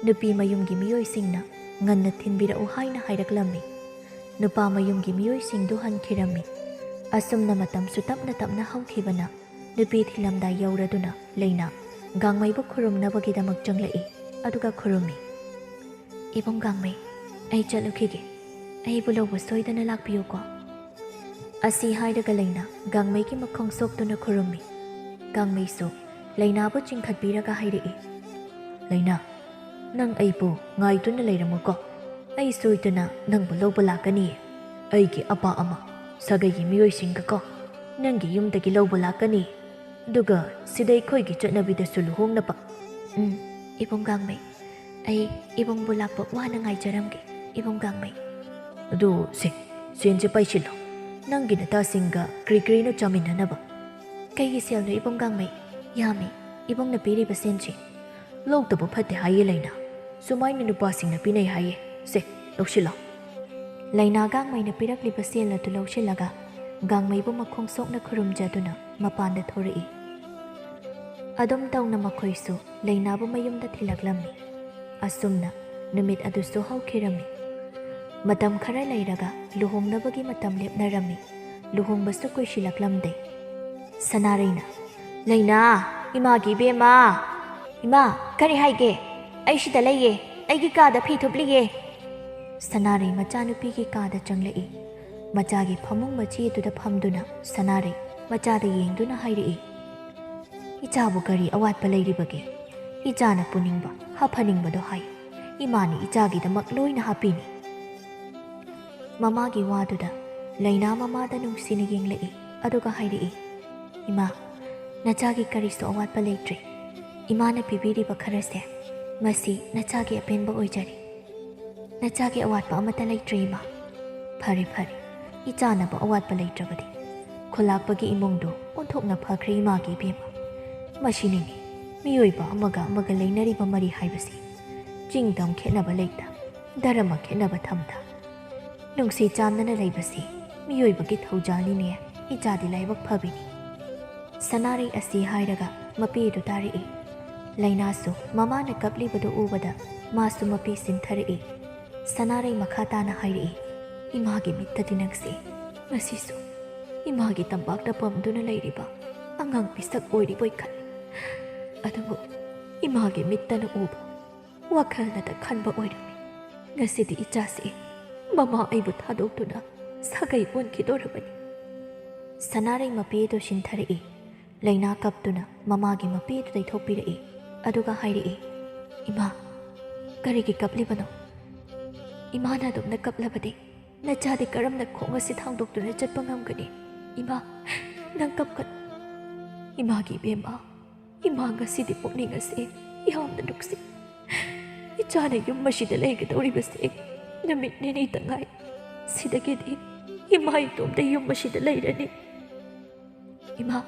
ꯅꯨꯄꯤ ꯃꯌꯨꯝꯒꯤ ꯃꯤꯑꯣꯏꯁꯤꯡꯅ ꯉꯟꯅ ꯊꯤꯟꯕꯤꯔꯛꯎ ꯍꯥꯏꯅ ꯍꯥꯏꯔꯛꯂꯝꯃꯤ꯫ ꯅꯨꯄꯥ ꯃꯌꯨꯝꯒꯤ ꯃꯤꯑꯣꯏꯁꯤꯡꯗꯨ ꯍꯟꯈꯤꯔꯝꯃꯤ꯫ ꯑꯁꯨꯝꯅ ꯃꯇꯝꯁꯨ ꯇꯞꯅ ꯇꯞꯅ ꯍꯧꯈꯤꯕꯅ ꯅꯨꯄꯤ ꯊꯤꯜꯂꯝꯗꯥꯏ ꯌꯧꯔꯗꯨꯅ ꯂꯩꯅꯥ ꯒꯥꯡꯃꯩꯕꯨ ꯈꯨꯔꯨꯝꯅꯕꯒꯤꯗꯃꯛ ꯆꯪꯂꯛꯏ꯫ ꯑꯗꯨꯒ ꯈꯨꯔꯨꯝꯃꯤ꯫ "ꯏꯕꯨꯡ ꯒꯥꯡꯃꯩ, ꯑꯩ ꯆꯠꯂꯨꯈꯤꯒꯦ꯫ ꯑꯩꯕꯨ ꯂꯧꯕ ꯁꯣꯏꯗꯅ ꯂꯥꯛꯄꯤꯌꯨꯀꯣ꯫" ꯑꯁꯤ ꯍꯥꯏꯔꯒ ꯂꯩꯅꯥ ꯒꯥꯡꯃꯩꯒꯤ ꯃꯈꯣꯡ ꯁꯣꯛꯇꯨꯅ ꯈꯨꯔꯨꯝꯃꯤ꯫ ꯒꯥꯡꯃꯩꯁꯨ ꯂꯩꯅꯥꯕꯨ ꯆꯤꯡꯈꯠꯄꯤꯔꯒ ꯍꯥꯏꯔꯛꯏ꯫ "ꯂꯩꯅꯥ, ꯅꯪ ꯑꯩꯕꯨ ꯉꯥꯏꯗꯨꯅ ꯂꯩꯔꯝꯃꯨꯀꯣ꯫ ꯑꯩ ꯁꯣꯏꯗꯅ ꯅꯪꯕꯨ ꯂꯧꯕ ꯂꯥꯛꯀꯅꯤ꯫ ꯑꯩꯒꯤ ꯑꯄꯥ ꯑꯃ ꯁꯥꯒꯩꯒꯤ ꯃꯤꯑꯣꯏꯁꯤꯡꯒꯀꯣ ꯅꯪꯒꯤ ꯌꯨꯝꯗꯒꯤ ꯂꯧꯕ ꯂꯥꯛꯀꯅꯤ꯫ ꯑꯗꯨꯒ ꯁꯤꯗ ꯑꯩꯈꯣꯏꯒꯤ ꯆꯠꯅꯕꯤꯗꯁꯨ ꯂꯨꯍꯣꯡꯅꯕ꯫" "ꯎꯝ, ꯏꯕꯨꯡ ꯒꯥꯡꯃꯩ, ꯑꯩ ꯏꯕꯨꯡꯕꯨ ꯂꯥꯛꯄ ꯋꯥꯅ ꯉꯥꯏꯖꯔꯝꯒꯦ, ꯏꯕꯨꯡ ꯒꯥꯡꯃꯩ꯫" "ꯑꯗꯨ ꯁꯦ, ꯁꯦꯟꯁꯦ ꯄꯥꯏꯁꯤꯜꯂꯣ꯫ ꯅꯪꯒꯤ ꯅꯇꯥꯁꯤꯡꯒ ꯀ꯭ꯔꯤ ꯀ꯭ꯔꯤꯅꯣ ꯆꯥꯃꯤꯟꯅꯅꯕ꯫" "ꯀꯩꯒꯤ ꯁꯦꯜꯅꯣ, ꯏꯕꯨꯡ ꯒꯥꯡꯃꯩ? ꯌꯥꯝꯃꯤ, ꯏꯕꯨꯡꯅ ꯄꯤꯔꯤꯕ ꯁꯦꯟꯁꯦ꯫" "ꯂꯧꯗꯕ ꯐꯠꯇꯦ ꯍꯥꯏꯌꯦ ꯂꯩꯅꯥ꯫ ꯁꯨꯃꯥꯏꯅ ꯅꯨꯄꯥꯁꯤꯡꯅ ꯄꯤꯅꯩ ꯍꯥꯏꯌꯦ꯫ ꯁꯦ, ꯂꯧꯁꯤꯜꯂꯣ꯫" ꯂꯩꯅꯥ ꯒꯥꯡꯃꯩꯅ ꯄꯤꯔꯛꯂꯤꯕ ꯁꯦꯜ ꯑꯗꯨ ꯂꯧꯁꯤꯜꯂꯒ ꯒꯥꯡꯃꯩꯕꯨ ꯃꯈꯣꯡ ꯁꯣꯛꯅ ꯈꯨꯔꯨꯝꯖꯗꯨꯅ ꯃꯄꯥꯟꯗ ꯊꯣꯔꯛꯏ꯫ ꯑꯗꯨꯝ ꯇꯧꯅ ꯃꯈꯣꯏꯁꯨ ꯂꯩꯅꯥꯕꯨ ꯃꯌꯨꯝꯗ ꯊꯤꯜꯂꯛꯂꯝꯃꯤ꯫ ꯑꯁꯨꯝꯅ ꯅꯨꯃꯤꯠ ꯑꯗꯨꯁꯨ ꯍꯧꯈꯤꯔꯝꯃꯤ꯫ ꯃꯇꯝ ꯈꯔ ꯂꯩꯔꯒ ꯂꯨꯍꯣꯡꯅꯕꯒꯤ ꯃꯇꯝ ꯂꯦꯞꯅꯔꯝꯃꯤ꯫ ꯂꯨꯍꯣꯡꯕꯁꯨ ꯀꯨꯏꯁꯤꯜꯂꯛꯂꯝꯗꯦ꯫ ꯁꯅꯥꯔꯩꯅ, "ꯂꯩꯅꯥ, ꯏꯃꯥꯒꯤ ꯏꯕꯦꯝꯃ, ꯏꯃꯥ, ꯀꯔꯤ ꯍꯥꯏꯒꯦ? ꯑꯩ ꯁꯤꯗ ꯂꯩꯌꯦ, ꯑꯩꯒꯤ ꯀꯥꯗ ꯐꯤ ꯊꯨꯞꯂꯤꯌꯦ꯫" ꯁꯅꯥꯔꯩ ꯃꯆꯥꯅꯨꯄꯤꯒꯤ ꯀꯥꯗ ꯆꯪꯂꯛꯏ꯫ ꯃꯆꯥꯒꯤ ꯐꯃꯨꯡ ꯃꯆꯤ ꯑꯗꯨꯗ ꯐꯝꯗꯨꯅ ꯁꯅꯥꯔꯩ ꯃꯆꯥꯗ ꯌꯦꯡꯗꯨꯅ ꯍꯥꯏꯔꯛꯏ, "ꯏꯆꯥꯕꯨ ꯀꯔꯤ ꯑꯋꯥꯠꯄ ꯂꯩꯔꯤꯕꯒꯦ? ꯏꯆꯥꯅ ꯄꯨꯅꯤꯡꯕ, ꯍꯥꯐꯅꯤꯡꯕꯗꯣ ꯍꯥꯏ꯫ ꯏꯃꯥꯅ ꯏꯆꯥꯒꯤꯗꯃꯛ ꯂꯣꯏꯅ ꯍꯥꯞꯄꯤꯅꯤ꯫" ꯃꯃꯥꯒꯤ ꯋꯥꯗꯨꯗ ꯂꯩꯅꯥ ꯃꯃꯥꯗ ꯅꯨꯡꯁꯤꯅ ꯌꯦꯡꯂꯛꯏ, ꯑꯗꯨꯒ ꯍꯥꯏꯔꯛꯏ, "ꯏꯃꯥ, ꯅꯆꯥꯒꯤ ꯀꯔꯤꯁꯨ ꯑꯋꯥꯠꯄ ꯂꯩꯇ꯭ꯔꯦ꯫ ꯏꯃꯥꯅ ꯄꯤꯕꯤꯔꯤꯕ ꯈꯔꯁꯦ, ꯃꯁꯤ ꯅꯆꯥꯒꯤ ꯑꯄꯦꯟꯕ ꯑꯣꯏꯖꯔꯦ꯫ ꯅꯆꯥꯒꯤ ꯑꯋꯥꯠꯄ ꯑꯃꯠꯇ ꯂꯩꯇ꯭ꯔꯦ, ꯏꯃꯥ꯫" "ꯐꯔꯦ, ꯐꯔꯦ, ꯏꯆꯥꯅꯕꯨ ꯑꯋꯥꯠꯄ ꯂꯩꯇ꯭ꯔꯕꯗꯤ ꯈꯨꯂꯥꯛꯄꯒꯤ ꯏꯃꯨꯡꯗꯨ ꯑꯣꯟꯊꯣꯛꯅ ꯐꯈ꯭ꯔꯦ, ꯏꯃꯥꯒꯤ ꯏꯕꯦꯝꯃ꯫ ꯃꯁꯤꯅꯤꯅꯦ ꯃꯤꯑꯣꯏꯕ ꯑꯃꯒ ꯑꯃꯒ ꯂꯩꯅꯔꯤꯕ ꯃꯔꯤ ꯍꯥꯏꯕꯁꯤ꯫ ꯆꯤꯡꯗꯝ ꯈꯦꯠꯅꯕ ꯂꯩꯇ, ꯙꯔꯃ ꯈꯦꯠꯅꯕ ꯊꯝꯗ, ꯅꯨꯡꯁꯤ ꯆꯥꯟꯅꯅ ꯂꯩꯕꯁꯤ ꯃꯤꯑꯣꯏꯕꯒꯤ ꯊꯧꯖꯥꯜꯅꯤꯅꯦ꯫ ꯏꯆꯥꯗꯤ ꯂꯥꯏꯕꯛ ꯐꯕꯤꯅꯤ꯫" ꯁꯅꯥꯔꯩ ꯑꯁꯤ ꯍꯥꯏꯔꯒ ꯃꯄꯦꯗꯨ ꯇꯥꯔꯛꯏ꯫ ꯂꯩꯅꯥꯁꯨ ꯃꯃꯥꯅ ꯀꯞꯂꯤꯕꯗꯨ ꯎꯕꯗ ꯃꯥꯁꯨ ꯃꯄꯦ ꯁꯤꯟꯊꯔꯛꯏ꯫ ꯁꯅꯥꯔꯩ ꯃꯈꯥ ꯇꯥꯅ ꯍꯥꯏꯔꯛꯏ, "ꯏꯃꯥꯒꯤ ꯃꯤꯠꯇꯗꯤ ꯅꯪꯁꯦ ꯉꯁꯤꯁꯨ ꯏꯃꯥꯒꯤ ꯇꯝꯄꯥꯛꯇ ꯄꯝꯗꯨꯅ ꯂꯩꯔꯤꯕ ꯑꯉꯥꯡ ꯄꯤꯁꯛ ꯑꯣꯏꯔꯤꯕꯣꯏ ꯈꯜꯂꯤ꯫ ꯑꯗꯨꯕꯨ ꯏꯃꯥꯒꯤ ꯃꯤꯠꯇꯅ ꯎꯕ, ꯋꯥꯈꯜꯅꯗ ꯈꯟꯕ ꯑꯣꯏꯔꯝꯃꯤ꯫ ꯉꯁꯤꯗꯤ ꯏꯆꯥꯁꯦ ꯃꯃꯥ ꯑꯩꯕꯨ ꯊꯥꯗꯣꯛꯇꯨꯅ ꯁꯥꯒꯩ ꯑꯣꯟꯈꯤꯗꯣꯔꯕꯅꯤ꯫" ꯁꯅꯥꯔꯩ ꯃꯄꯦꯗꯨ ꯁꯤꯟꯊꯔꯛꯏ꯫ ꯂꯩꯅꯥ ꯀꯞꯇꯨꯅ ꯃꯃꯥꯒꯤ ꯃꯄꯦꯗꯨ ꯇꯩꯊꯣꯛꯄꯤꯔꯛꯏ, ꯑꯗꯨꯒ ꯍꯥꯏꯔꯛꯏ, "ꯏꯃꯥ, ꯀꯔꯤꯒꯤ ꯀꯞꯂꯤꯕꯅꯣ? ꯏꯃꯥꯅ ꯑꯗꯨꯝꯅ ꯀꯞꯂꯕꯗꯤ ꯅꯆꯥꯗꯤ ꯀꯔꯝꯅ ꯈꯣꯡ ꯑꯁꯤ ꯊꯥꯡꯗꯣꯛꯇꯨꯅ ꯆꯠꯄ ꯉꯝꯒꯅꯤ? ꯏꯃꯥ, ꯅꯪ ꯀꯞꯀꯅꯨ꯫ ꯏꯃꯥꯒꯤ ꯏꯕꯦꯝꯃ, ꯏꯃꯥ ꯉꯁꯤꯗꯤ ꯄꯨꯛꯅꯤꯡ ꯑꯁꯤ ꯌꯥꯝꯅ ꯅꯨꯡꯁꯤ꯫ ꯏꯆꯥꯅ ꯌꯨꯝ ꯑꯁꯤꯗ ꯂꯩꯒꯗꯧꯔꯤꯕꯁꯦ ꯅꯨꯃꯤꯠ ꯅꯤꯅꯤꯇ ꯉꯥꯏ꯫ ꯁꯤꯗꯒꯤꯗꯤ ꯏꯃꯥ ꯏꯇꯣꯝꯇ ꯌꯨꯝ ꯑꯁꯤꯗ ꯂꯩꯔꯅꯤ꯫ ꯏꯃꯥ꯫"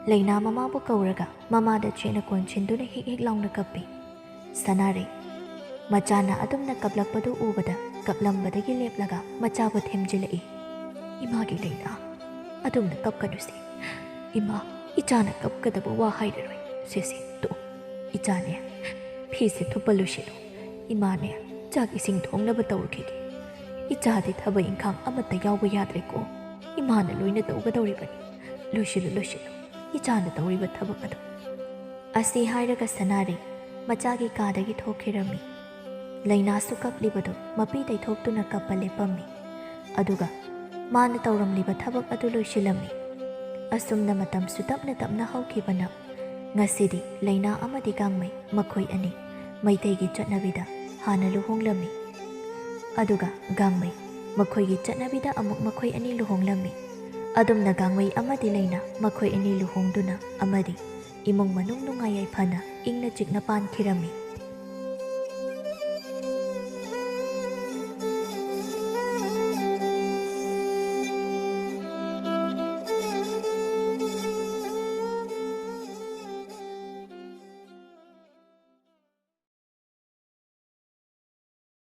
ꯂꯩꯅꯥ ꯃꯃꯥꯕꯨ ꯀꯧꯔꯒ ꯃꯃꯥꯗ ꯆꯦꯠꯅ ꯀꯣꯟꯁꯤꯟꯗꯨꯅ ꯍꯤꯛ ꯍꯤꯛ ꯂꯥꯎꯅ ꯀꯞꯄꯤ꯫ ꯁꯅꯥꯔꯩ ꯃꯆꯥꯅ ꯑꯗꯨꯝꯅ ꯀꯞꯂꯛꯄꯗꯨ ꯎꯕꯗ ꯀꯞꯂꯝꯕꯗꯒꯤ ꯂꯦꯞꯂꯒ ꯃꯆꯥꯕꯨ ꯊꯦꯝꯖꯤꯜꯂꯛꯏ꯫ "ꯏꯃꯥꯒꯤ ꯂꯩꯅꯥ, ꯑꯗꯨꯝꯅ ꯀꯞꯀꯅꯨꯁꯦ꯫ ꯏꯃꯥ, ꯏꯆꯥꯅ ꯀꯞꯀꯗꯕ ꯋꯥ ꯍꯥꯏꯔꯔꯣꯏ꯫ ꯁꯦ, ꯁꯦ, ꯇꯣꯛꯑꯣ꯫ ꯏꯆꯥꯅꯦ, ꯐꯤꯁꯦ ꯊꯨꯞꯄ ꯂꯣꯏꯁꯤꯜꯂꯨ꯫ ꯏꯃꯥꯅꯦ, ꯆꯥꯛ ꯏꯁꯤꯡ ꯊꯣꯡꯅꯕ ꯇꯧꯔꯨꯈꯤꯒꯦ꯫" "ꯏꯆꯥꯗꯤ ꯊꯕꯛ ꯏꯪꯈꯥꯡ ꯑꯃꯠꯇ ꯌꯥꯎꯕ ꯌꯥꯗ꯭ꯔꯦꯀꯣ꯫ ꯏꯃꯥꯅ ꯂꯣꯏꯅ ꯇꯧꯒꯗꯧꯔꯤꯕꯅꯤ꯫ ꯂꯣꯏꯁꯤꯜꯂꯨ, ꯂꯣꯏꯁꯤꯜꯂꯨ ꯏꯆꯥꯅ ꯇꯧꯔꯤꯕ ꯊꯕꯛ ꯑꯗꯨ"꯫ ꯑꯁꯤ ꯍꯥꯏꯔꯒ ꯁꯅꯥꯔꯩ ꯃꯆꯥꯒꯤ ꯀꯥꯗꯒꯤ ꯊꯣꯛꯈꯤꯔꯝꯃꯤ꯫ ꯂꯩꯅꯥꯁꯨ ꯀꯞꯂꯤꯕꯗꯨ ꯃꯄꯤ ꯇꯩꯊꯣꯛꯇꯨꯅ ꯀꯞꯄ ꯂꯦꯞꯄꯝꯃꯤ꯫ ꯑꯗꯨꯒ ꯃꯥꯅ ꯇꯧꯔꯝꯂꯤꯕ ꯊꯕꯛ ꯑꯗꯨ ꯂꯣꯏꯁꯤꯜꯂꯝꯃꯤ꯫ ꯑꯁꯨꯝꯅ ꯃꯇꯝꯁꯨ ꯇꯞꯅ ꯇꯞꯅ ꯍꯧꯈꯤꯕꯅ ꯉꯁꯤꯗꯤ ꯂꯩꯅꯥ ꯑꯃꯗꯤ ꯒꯥꯡꯃꯩ ꯃꯈꯣꯏ ꯑꯅꯤ ꯃꯩꯇꯩꯒꯤ ꯆꯠꯅꯕꯤꯗ ꯍꯥꯟꯅ ꯂꯨꯍꯣꯡꯂꯝꯃꯤ꯫ ꯑꯗꯨꯒ ꯒꯥꯡꯃꯩ ꯃꯈꯣꯏꯒꯤ ꯆꯠꯅꯕꯤꯗ ꯑꯃꯨꯛ ꯃꯈꯣꯏ ꯑꯅꯤ ꯂꯨꯍꯣꯡꯂꯝꯃꯤ꯫ ꯑꯗꯨꯝꯅ ꯒꯥꯡꯃꯩ ꯑꯃꯗꯤ ꯂꯩꯅꯥ ꯃꯈꯣꯏ ꯑꯅꯤ ꯂꯨꯍꯣꯡꯗꯨꯅ ꯑꯃꯗꯤ ꯏꯃꯨꯡ ꯃꯅꯨꯡ ꯅꯨꯡꯉꯥꯏ ꯌꯥꯏꯐꯅ ꯏꯪꯅ ꯆꯤꯛꯅ ꯄꯥꯟꯈꯤꯔꯝꯃꯤ꯫